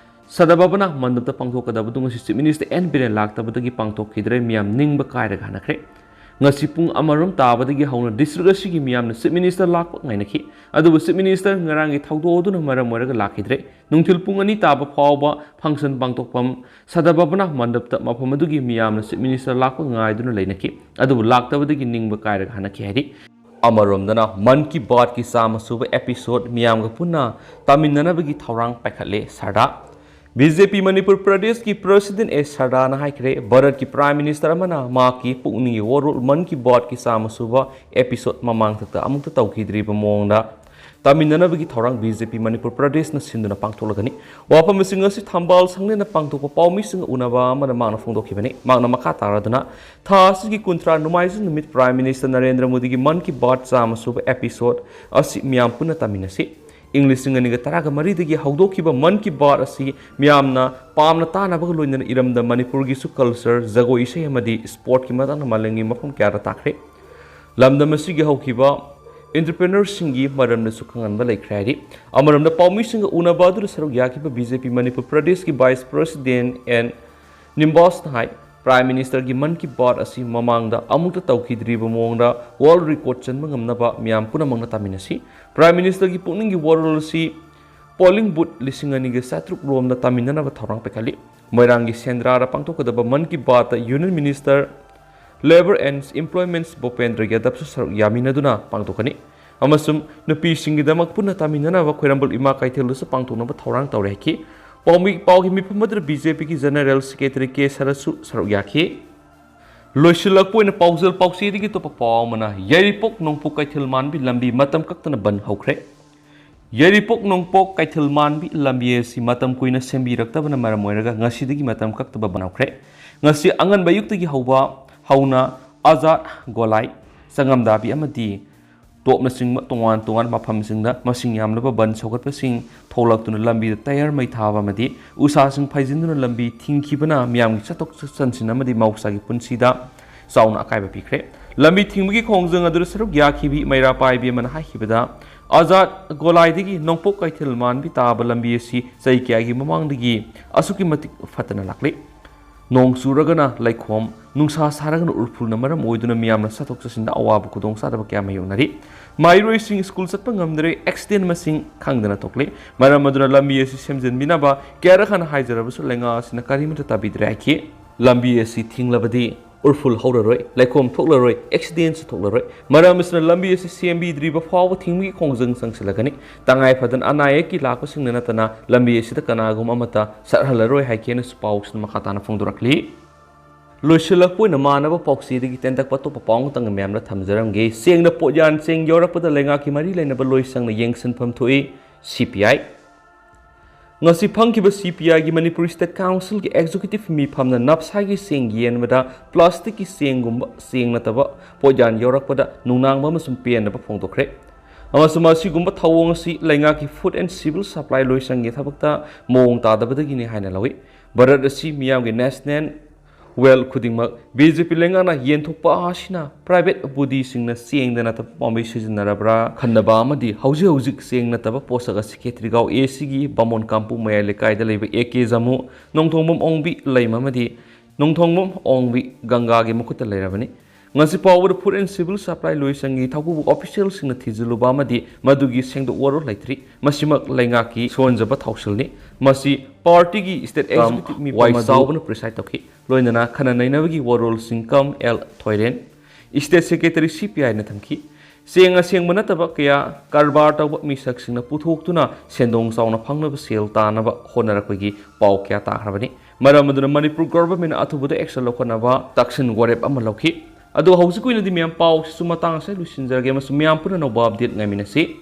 ꯁꯗꯚꯥꯕꯅꯥ ꯃꯟꯗꯞꯇ ꯄꯥꯡꯊꯣꯛꯀꯗꯕꯗꯨ ꯉꯁꯤ ꯆꯤꯐ ꯃꯤꯅꯤꯁꯇꯔ ꯑꯦꯟ ꯕꯤꯔꯦꯟ ꯂꯥꯛꯇꯕꯗꯒꯤ ꯄꯥꯡꯊꯣꯛꯈꯤꯗ꯭ꯔꯦ꯫ ꯃꯤꯌꯥꯝ ꯅꯤꯡꯕ ꯀꯥꯏꯔꯒ ꯍꯟꯅꯈ꯭ꯔꯦ꯫ ꯉꯁꯤ ꯄꯨꯡ ꯑꯃꯔꯣꯝ ꯇꯥꯕꯗꯒꯤ ꯍꯧꯅ ꯗꯤꯁꯇ꯭ꯔꯤꯛ ꯑꯁꯤꯒꯤ ꯃꯤꯌꯥꯝꯅ ꯆꯤꯐ ꯃꯤꯅꯤꯁꯇꯔ ꯂꯥꯛꯄ ꯉꯥꯏꯅꯈꯤ꯫ ꯑꯗꯨꯕꯨ ꯆꯤꯐ ꯃꯤꯅꯤꯁꯇꯔ ꯉꯔꯥꯡꯒꯤ ꯊꯧꯗꯣꯛ ꯑꯗꯨꯅ ꯃꯔꯝ ꯑꯣꯏꯔꯒ ꯂꯥꯛꯈꯤꯗ꯭ꯔꯦ꯫ ꯅꯨꯡꯊꯤꯜ ꯄꯨꯡ ꯑꯅꯤ ꯇꯥꯕ ꯐꯥꯎꯕ ꯐꯪꯁꯟ ꯄꯥꯡꯊꯣꯛꯐꯝ ꯁꯗꯚꯥꯕꯅꯥ ꯃꯟꯗꯞꯇ ꯃꯐꯝ ꯑꯗꯨꯒꯤ ꯃꯤꯌꯥꯝꯅ ꯆꯤꯐ ꯃꯤꯅꯤꯁꯇꯔ ꯂꯥꯛꯄ ꯉꯥꯏꯗꯨꯅ ꯂꯩꯅꯈꯤ꯫ ꯑꯗꯨꯕꯨ ꯂꯥꯛꯇꯕꯗꯒꯤ ꯅꯤꯡꯕ ꯀꯥꯏꯔꯒ ꯍꯟꯅꯈꯤ ꯍꯥꯏꯔꯤ꯫ ꯑꯃꯔꯣꯝꯗꯅ ꯃꯟ ꯀꯤ ꯕꯥꯠꯀꯤ ꯆꯥꯝꯃ ꯁꯨꯕ ꯑꯦꯄꯤꯁꯣꯗ ꯃꯤꯌꯥꯝꯒ ꯄꯨꯟꯅ ꯇꯥꯃꯤꯟꯅꯅꯕꯒꯤ ꯊꯧꯔꯥꯡ ꯄꯥꯏꯈꯠꯂꯦ ꯁꯔꯗꯥ꯫ ꯕꯤ ꯖꯦ ꯄꯤ ꯃꯅꯤꯄꯨꯔ ꯄ꯭ꯔꯗꯦꯁꯀꯤ ꯄ꯭ꯔꯁꯤꯗꯦꯟ ꯑꯦ ꯁꯔꯗꯥꯅ ꯍꯥꯏꯈ꯭ꯔꯦ, ꯚꯥꯔꯠꯀꯤ ꯄ꯭ꯔꯥꯏꯝ ꯃꯤꯅꯤꯁꯇꯔ ꯑꯃꯅ ꯃꯍꯥꯛꯀꯤ ꯄꯨꯛꯅꯤꯡꯒꯤ ꯋꯥꯔꯣꯜ ꯃꯟ ꯀꯤ ꯕꯥꯠꯀꯤ ꯆꯥꯝꯃ ꯁꯨꯕ ꯑꯦꯄꯤꯁꯣꯗ ꯃꯃꯥꯡꯊꯛꯇ ꯑꯃꯨꯛꯇ ꯇꯧꯈꯤꯗ꯭ꯔꯤꯕ ꯃꯑꯣꯡꯗ ꯇꯥꯃꯤꯟꯅꯅꯕꯒꯤ ꯊꯧꯔꯥꯡ ꯕꯤ ꯖꯦ ꯄꯤ ꯃꯅꯤꯄꯨꯔ ꯄ꯭ꯔꯗꯦꯁꯅ ꯁꯤꯟꯗꯨꯅ ꯄꯥꯡꯊꯣꯛꯂꯒꯅꯤ꯫ ꯋꯥꯐꯝ ꯑꯁꯤꯡ ꯑꯁꯤ ꯊꯝꯕꯥꯜ ꯁꯪꯂꯦꯟꯗ ꯄꯥꯡꯊꯣꯛꯄ ꯄꯥꯎꯃꯤꯁꯤꯡꯒ ꯎꯅꯕ ꯑꯃꯗ ꯃꯍꯥꯛꯅ ꯐꯣꯡꯗꯣꯛꯈꯤꯕꯅꯤ꯫ ꯃꯍꯥꯛꯅ ꯃꯈꯥ ꯇꯥꯔꯗꯨꯅ, ꯊꯥ ꯑꯁꯤꯒꯤ ꯀꯨꯟꯊ꯭ꯔꯥ ꯅꯣꯡꯃꯥꯏꯖꯤꯡ ꯅꯨꯃꯤꯠ Prime Minister ꯅꯔꯦꯟꯗ꯭ꯔ ꯃꯣꯗꯤꯒꯤ ꯃꯟ ꯀꯤ ꯕꯥꯠ ꯆꯥꯝꯃ ꯁꯨꯕ episode ꯑꯁꯤ ꯃꯤꯌꯥꯝ ꯄꯨꯟꯅ ꯇꯥꯃꯤꯟꯅꯁꯤ꯫ ꯏꯪ ꯂꯤꯁꯤꯡ ꯑꯅꯤꯒ ꯇꯔꯥꯒ ꯃꯔꯤꯗꯒꯤ ꯍꯧꯗꯣꯛꯈꯤꯕ ꯃꯟ ꯀꯤ ꯕꯥꯠ ꯑꯁꯤ ꯃꯤꯌꯥꯝꯅ ꯄꯥꯝꯅ ꯇꯥꯅꯕꯒ ꯂꯣꯏꯅꯅ ꯏꯔꯝꯗꯝ ꯃꯅꯤꯄꯨꯔꯒꯤꯁꯨ culture, ꯖꯒꯣꯏ ꯏꯁꯩ ꯑꯃꯗꯤ sportꯀꯤ ꯃꯇꯥꯡꯗ ꯃꯥꯂꯦꯝꯒꯤ ꯃꯐꯝ ꯀꯌꯥꯗ ꯇꯥꯈ꯭ꯔꯦ꯫ ꯂꯝꯗꯝ ꯑꯁꯤꯒꯤ ꯍꯧꯈꯤꯕ entrepreneurꯁꯤꯡꯒꯤ ꯃꯔꯝꯗꯁꯨ ꯈꯪꯍꯟꯕ ꯂꯩꯈ꯭ꯔꯦ ꯍꯥꯏꯔꯤ꯫ ꯑꯃꯔꯣꯝꯗ ꯄꯥꯎꯃꯤꯁꯤꯡꯒ ꯎꯅꯕ ꯑꯗꯨꯗ ꯁꯔꯨꯛ ꯌꯥꯈꯤꯕ ꯕꯤ ꯖꯦ ꯄꯤ ꯃꯅꯤꯄꯨꯔ ꯄ꯭ꯔꯗꯦꯁꯀꯤ Vice President ꯑꯦꯟ ꯅꯤꯝꯕꯥꯁꯅ ꯍꯥꯏ, Prime Ministerꯒꯤ ꯃꯟ ꯀꯤ ꯕꯥꯠ ꯑꯁꯤ ꯃꯃꯥꯡꯗ ꯑꯃꯨꯛꯇ ꯇꯧꯈꯤꯗ꯭ꯔꯤꯕ ꯃꯑꯣꯡꯗ world record ꯆꯟꯕ ꯉꯝꯅꯕ ꯃꯤꯌꯥꯝ ꯄꯨꯝꯅꯃꯛꯅ ꯇꯥꯃꯤꯟꯅꯁꯤ꯫ Prime Ministerꯒꯤ ꯄꯨꯛꯅꯤꯡꯒꯤ ꯋꯥꯔꯣꯜ ꯑꯁꯤ polling booth ꯂꯤꯁꯤꯡ ꯑꯅꯤꯒ ꯆꯥꯇ꯭ꯔꯨꯛ ꯔꯣꯝꯗ ꯇꯥꯃꯤꯟꯅꯅꯕ ꯊꯧꯔꯥꯡ ꯄꯥꯏꯈꯠꯂꯤ꯫ ꯃꯣꯏꯔꯥꯡꯒꯤ ꯁꯦꯟꯗ꯭ꯔꯥꯗ ꯄꯥꯡꯊꯣꯛꯀꯗꯕ Mann Ki ꯕꯥꯠꯇ Union Minister Labour and Employment ꯚꯨꯄꯦꯟꯗ꯭ꯔ ꯌꯥꯗꯕꯁꯨ ꯁꯔꯨꯛ ꯌꯥꯃꯤꯟꯅꯗꯨꯅ ꯄꯥꯡꯊꯣꯛꯀꯅꯤ꯫ ꯑꯃꯁꯨꯡ ꯅꯨꯄꯤꯁꯤꯡꯒꯤꯗꯃꯛ ꯄꯨꯟꯅ ꯇꯥꯃꯤꯟꯅꯅꯕ ꯈ꯭ꯋꯥꯏꯔꯝꯕꯟ ꯏꯃꯥ ꯀꯩꯊꯦꯜꯗꯁꯨ ꯄꯥꯡꯊꯣꯛꯅꯕ ꯊꯧꯔꯥꯡ ꯇꯧꯔꯦ ꯍꯥꯏꯈꯤ꯫ ꯄꯥꯎꯃꯤ-, ꯄꯥꯎꯒꯤ ꯃꯤꯐꯝ ꯑꯗꯨꯗ ꯕꯤ ꯖꯦ ꯄꯤꯒꯤ General Secretary ꯀꯦ ꯁꯔꯠꯁꯨ ꯁꯔꯨꯛ ꯌꯥꯈꯤ꯫ ꯂꯣꯏꯁꯤꯜꯂꯛꯄ ꯑꯣꯏꯅ ꯄꯥꯎꯖꯦꯜ ꯄꯥꯎꯆꯦꯗꯒꯤ ꯑꯇꯣꯞꯄ ꯄꯥꯎ ꯑꯃꯅ, ꯌꯥꯏꯔꯤꯄꯣꯛ ꯅꯣꯡꯄꯣꯛ ꯀꯩꯊꯦꯜ ꯃꯥꯟꯕꯤ ꯂꯝꯕꯤ ꯃꯇꯝ ꯀꯛꯇꯅ ꯕꯟ ꯍꯧꯈ꯭ꯔꯦ꯫ ꯌꯥꯏꯔꯤꯄꯣꯛ ꯅꯣꯡꯄꯣꯛ ꯀꯩꯊꯦꯜ ꯃꯥꯟꯕꯤ ꯂꯝꯕꯤ ꯑꯁꯤ ꯃꯇꯝ ꯀꯨꯏꯅ ꯁꯦꯝꯕꯤꯔꯛꯇꯕꯅ ꯃꯔꯝ ꯑꯣꯏꯔꯒ ꯉꯁꯤꯗꯒꯤ ꯃꯇꯝ ꯀꯛꯇꯕ ꯕꯟ ꯍꯧꯈ꯭ꯔꯦ꯫ ꯉꯁꯤ ꯑꯉꯟꯕ ꯑꯌꯨꯛꯇꯒꯤ ꯍꯧꯕ ꯍꯧꯅ ꯑꯖꯥꯗ ꯒꯣꯂꯥꯏ, ꯆꯉꯝꯗꯥꯕꯤ ꯑꯃꯗꯤ ꯇꯣꯞꯅꯆꯤꯡꯕ ꯇꯣꯉꯥꯟ ꯇꯣꯉꯥꯟꯕ ꯃꯐꯝꯁꯤꯡꯗ ꯃꯁꯤꯡ ꯌꯥꯝꯂꯕ ꯕꯟ ꯁꯧꯒꯠꯄꯁꯤꯡ ꯊꯣꯛꯂꯛꯇꯨꯅ ꯂꯝꯕꯤꯗ ꯇꯌꯥꯔ ꯃꯩ ꯊꯥꯕ ꯑꯃꯗꯤ ꯎꯁꯥꯁꯤꯡ ꯐꯩꯖꯤꯟꯗꯨꯅ ꯂꯝꯕꯤ ꯊꯤꯡꯈꯤꯕꯅ ꯃꯤꯌꯥꯝꯒꯤ ꯆꯠꯊꯣꯛ ꯆꯠꯁꯤꯟ ꯑꯃꯗꯤ ꯃꯍꯧꯁꯥꯒꯤ ꯄꯨꯟꯁꯤꯗ ꯆꯥꯎꯅ ꯑꯀꯥꯏꯕ ꯄꯤꯈ꯭ꯔꯦ꯫ ꯂꯝꯕꯤ ꯊꯤꯡꯕꯒꯤ ꯈꯣꯡꯖꯪ ꯑꯗꯨꯗ ꯁꯔꯨꯛ ꯌꯥꯈꯤꯕꯤ ꯃꯩꯔꯥ ꯄꯥꯏꯕꯤ ꯑꯃꯅ ꯍꯥꯏꯈꯤꯕꯗ, ꯑꯖꯥꯗ ꯒꯣꯂꯥꯏꯗꯒꯤ ꯅꯣꯡꯄꯣꯛ ꯀꯩꯊꯦꯜ ꯃꯥꯟꯕꯤ ꯇꯥꯕ ꯂꯝꯕꯤ ꯑꯁꯤ ꯆꯍꯤ ꯀꯌꯥꯒꯤ ꯃꯃꯥꯡꯗꯒꯤ ꯑꯁꯨꯛꯀꯤ ꯃꯇꯤꯛ ꯐꯠꯇꯅ ꯂꯥꯛꯂꯤ꯫ ꯅꯣꯡ ꯆꯨꯔꯒꯅ ꯂꯩꯈꯣꯝ, ꯅꯨꯡꯁꯥ ꯁꯥꯔꯒꯅ ꯎꯔꯐꯨꯜꯅ ꯃꯔꯝ ꯑꯣꯏꯗꯨꯅ ꯃꯤꯌꯥꯝꯅ ꯆꯠꯊꯣꯛ ꯆꯠꯁꯤꯟꯗ ꯑꯋꯥꯕ ꯈꯨꯗꯣꯡꯆꯥꯗꯕ ꯀꯌꯥ ꯃꯥꯌꯣꯛꯅꯔꯤ꯫ ꯃꯍꯩꯔꯣꯏꯁꯤꯡ ꯁ꯭ꯀꯨꯜ ꯆꯠꯄ ꯉꯝꯗ꯭ꯔꯦ, ꯑꯦꯛꯁꯤꯗꯦꯟ ꯃꯁꯤꯡ ꯈꯪꯗꯅ ꯊꯣꯛꯂꯤ꯫ ꯃꯔꯝ ꯑꯗꯨꯅ ꯂꯝꯕꯤ ꯑꯁꯤ ꯁꯦꯝꯖꯤꯟꯕꯤꯅꯕ ꯀꯌꯥꯔꯛ ꯍꯟꯅ ꯍꯥꯏꯖꯔꯕꯁꯨ ꯂꯩꯉꯥꯛ ꯑꯁꯤꯅ ꯀꯔꯤꯃꯠꯇ ꯇꯥꯕꯤꯗ꯭ꯔꯦ ꯍꯥꯏꯈꯤ꯫ ꯂꯝꯕꯤ ꯑꯁꯤ ꯊꯤꯡꯂꯕꯗꯤ ꯎꯔꯐꯨꯜ ꯍꯧꯔꯔꯣꯏ, ꯂꯩꯈꯣꯝ ꯊꯣꯛꯂꯔꯣꯏ, ꯑꯦꯛꯁꯤꯗꯦꯟꯁꯨ ꯊꯣꯛꯂꯔꯣꯏ꯫ ꯃꯔꯝ ꯑꯁꯤꯅ ꯂꯝꯕꯤ ꯑꯁꯤ ꯁꯦꯝꯕꯤꯗ꯭ꯔꯤꯕ ꯐꯥꯎꯕ ꯊꯤꯡꯕꯒꯤ ꯈꯣꯡꯖꯪ ꯆꯪꯁꯤꯜꯂꯒꯅꯤ꯫ ꯇꯉꯥꯏ ꯐꯗꯅ ꯑꯅꯥ ꯑꯌꯦꯛꯀꯤ ꯂꯥꯛꯄꯁꯤꯡꯅ ꯅꯠꯇꯅ ꯂꯝꯕꯤ ꯑꯁꯤꯗ ꯀꯅꯥꯒꯨꯝꯕ ꯑꯃꯠꯇ ꯆꯠꯍꯜꯂꯔꯣꯏ ꯍꯥꯏꯈꯤ ꯍꯥꯏꯅꯁꯨ ꯄꯥꯎꯁꯤꯅ ꯃꯈꯥ ꯇꯥꯅ ꯐꯣꯡꯗꯣꯔꯛꯂꯤ꯫ ꯂꯣꯏꯁꯤꯜꯂꯛꯄ ꯑꯣꯏꯅ ꯃꯥꯟꯅꯕ ꯄꯥꯎꯆꯦꯗꯒꯤ ꯇꯦꯟꯇꯛꯄ ꯑꯇꯣꯞꯄ ꯄꯥꯎ ꯑꯃꯇꯪ ꯃꯌꯥꯝꯗ ꯊꯝꯖꯔꯝꯒꯦ꯫ ꯆꯦꯡꯗ ꯄꯣꯠꯌꯥꯟ ꯆꯦꯡ ꯌꯧꯔꯛꯄꯗ ꯂꯩꯉꯥꯛꯀꯤ ꯃꯔꯤ ꯂꯩꯅꯕ ꯂꯣꯏꯁꯪꯅ ꯌꯦꯡꯁꯤꯟꯐꯝ ꯊꯣꯛꯏ, ꯁꯤ ꯄꯤ ꯑꯥꯏ꯫ ꯉꯁꯤ ꯐꯝꯈꯤꯕ ꯁꯤ ꯄꯤ ꯑꯥꯏꯒꯤ ꯃꯅꯤꯄꯨꯔ ꯁ꯭ꯇꯦꯠ ꯀꯥꯎꯟꯁꯤꯜꯒꯤ ꯑꯦꯛꯖꯤꯀ꯭ꯌꯨꯇꯤꯚ ꯃꯤꯐꯝꯅ ꯅꯞꯁꯥꯒꯤ ꯆꯦꯡ ꯌꯦꯟꯕꯗ ꯄ꯭ꯂꯥꯁꯇꯤꯛꯀꯤ ꯆꯦꯡꯒꯨꯝꯕ ꯆꯦꯡ ꯅꯠꯇꯕ ꯄꯣꯠꯌꯥꯟ ꯌꯧꯔꯛꯄꯗ ꯅꯨꯡꯅꯥꯡꯕ ꯑꯃꯁꯨꯡ ꯄꯦꯟꯗꯕ ꯐꯣꯡꯗꯣꯛꯈ꯭ꯔꯦ꯫ ꯑꯃꯁꯨꯡ ꯑꯁꯤꯒꯨꯝꯕ ꯊꯧꯑꯣꯡ ꯑꯁꯤ ꯂꯩꯉꯥꯛꯀꯤ Food and Civil Supply ꯂꯣꯏꯁꯪꯒꯤ ꯊꯕꯛꯇ ꯃꯑꯣꯡ ꯇꯥꯗꯕꯗꯒꯤꯅꯤ ꯍꯥꯏꯅ ꯂꯧꯏ꯫ ꯚꯥꯔꯠ ꯑꯁꯤ ꯃꯤꯌꯥꯝꯒꯤ ꯅꯦꯁꯅꯦꯜ ꯋꯦꯜ ꯈꯨꯗꯤꯡꯃꯛ ꯕꯤ ꯖꯦ ꯄꯤ ꯂꯩꯉꯥꯛꯅ ꯌꯦꯟꯊꯣꯛꯄ ꯑꯁꯤꯅ ꯄ꯭ꯔꯥꯏꯚꯦꯠ ꯕꯣꯗꯤꯁꯤꯡꯅ ꯆꯦꯡꯗ ꯅꯠꯇꯕ ꯄꯥꯝꯕꯩ ꯁꯤꯖꯤꯟꯅꯔꯕ꯭ꯔꯥ ꯈꯟꯅꯕ ꯑꯃꯗꯤ ꯍꯧꯖꯤꯛ ꯍꯧꯖꯤꯛ ꯆꯦꯡ ꯅꯠꯇꯕ ꯄꯣꯠꯁꯛ ꯑꯁꯤ ꯈꯦꯇ꯭ꯔꯤꯒꯥꯎ ꯑꯦ ꯁꯤꯒꯤ ꯕꯥꯃꯣꯟ ꯀꯥꯡꯄꯣꯛ ꯃꯌꯥꯏ ꯂꯩꯀꯥꯏꯗ ꯂꯩꯕ ꯑꯦ ꯀꯦ ꯖꯥꯃꯨ, ꯅꯣꯡꯊꯣꯡꯕꯝ ꯑꯣꯡꯕꯤ ꯂꯩꯃ ꯑꯃꯗꯤ ꯅꯣꯡꯊꯣꯡꯕꯝ ꯑꯣꯡꯕꯤ ꯒꯪꯒꯥꯒꯤ ꯃꯈꯨꯠꯇ ꯂꯩꯔꯕꯅꯤ꯫ ꯉꯁꯤ ꯐꯥꯎꯕꯗ Food and Civil Supply ꯂꯣꯏꯁꯪꯒꯤ ꯊꯧꯕꯨꯕꯨ ꯑꯣꯐꯤꯁꯤꯌꯦꯜꯁꯤꯡꯅ ꯊꯤꯖꯤꯜꯂꯨꯕ ꯑꯃꯗꯤ ꯃꯗꯨꯒꯤ ꯁꯦꯡꯗꯣꯛ ꯋꯥꯔꯣꯜ ꯂꯩꯇ꯭ꯔꯤ꯫ ꯃꯁꯤꯃꯛ ꯂꯩꯉꯥꯛꯀꯤ ꯁꯣꯟꯖꯕ ꯊꯧꯁꯤꯜꯅꯤ꯫ ꯃꯁꯤ ꯄꯥꯔꯇꯤꯒꯤ ꯁ꯭ꯇꯦꯠ ꯑꯦꯛꯖꯤꯀ꯭ꯌꯨꯇꯤꯚ ꯃꯤꯐꯝ ꯋꯥꯏ ꯑꯗꯨ ꯆꯥꯎꯕꯅ ꯄ꯭ꯔꯤꯁꯥꯏꯗ ꯇꯧꯈꯤ꯫ ꯂꯣꯏꯅꯅ ꯈꯟꯅ ꯅꯩꯅꯕꯒꯤ ꯋꯥꯔꯣꯜꯁꯤꯡ ꯀꯝ ꯑꯦꯜ ꯊꯣꯏꯔꯦꯟ, ꯁ꯭ꯇꯦꯠ ꯁꯦꯀ꯭ꯔꯦꯇꯔꯤ ꯁꯤ ꯄꯤ ꯑꯥꯏꯅ ꯊꯝꯈꯤ꯫ ꯆꯦꯡ ꯑꯁꯦꯡꯕ ꯅꯠꯇꯕ ꯀꯌꯥ ꯀꯔꯕꯥꯔ ꯇꯧꯕ ꯃꯤꯁꯛꯁꯤꯡꯅ ꯄꯨꯊꯣꯛꯇꯨꯅ ꯁꯦꯟꯗꯣꯡ ꯆꯥꯎꯅ ꯐꯪꯅꯕ ꯁꯦꯜ ꯇꯥꯅꯕ ꯍꯣꯠꯅꯔꯛꯄꯒꯤ ꯄꯥꯎ ꯀꯌꯥ ꯇꯥꯈ꯭ꯔꯕꯅꯤ꯫ ꯃꯔꯝ ꯑꯗꯨꯅ ꯃꯅꯤꯄꯨꯔ ꯒꯣꯚꯔꯟꯃꯦꯟꯠꯅ ꯑꯊꯨꯕꯗ ꯑꯦꯛꯁꯟ ꯂꯧꯈꯠꯅꯕ ꯇꯛꯁꯤꯟ ꯋꯥꯔꯦꯞ ꯑꯃ ꯂꯧꯈꯤ꯫ ꯑꯗꯣ ꯍꯧꯖꯤꯛꯀꯤ ꯑꯣꯏꯅꯗꯤ ꯃꯌꯥꯝ ꯄꯥꯎꯁꯤꯁꯨ ꯃꯇꯥꯡ ꯑꯁꯤꯗ ꯂꯣꯏꯁꯤꯟꯖꯔꯒꯦ ꯑꯃꯁꯨꯡ ꯃꯌꯥꯝ ꯄꯨꯟꯅ ꯑꯅꯧꯕ ꯑꯞꯗꯦꯠ ꯉꯥꯏꯃꯤꯟꯅꯁꯤ꯫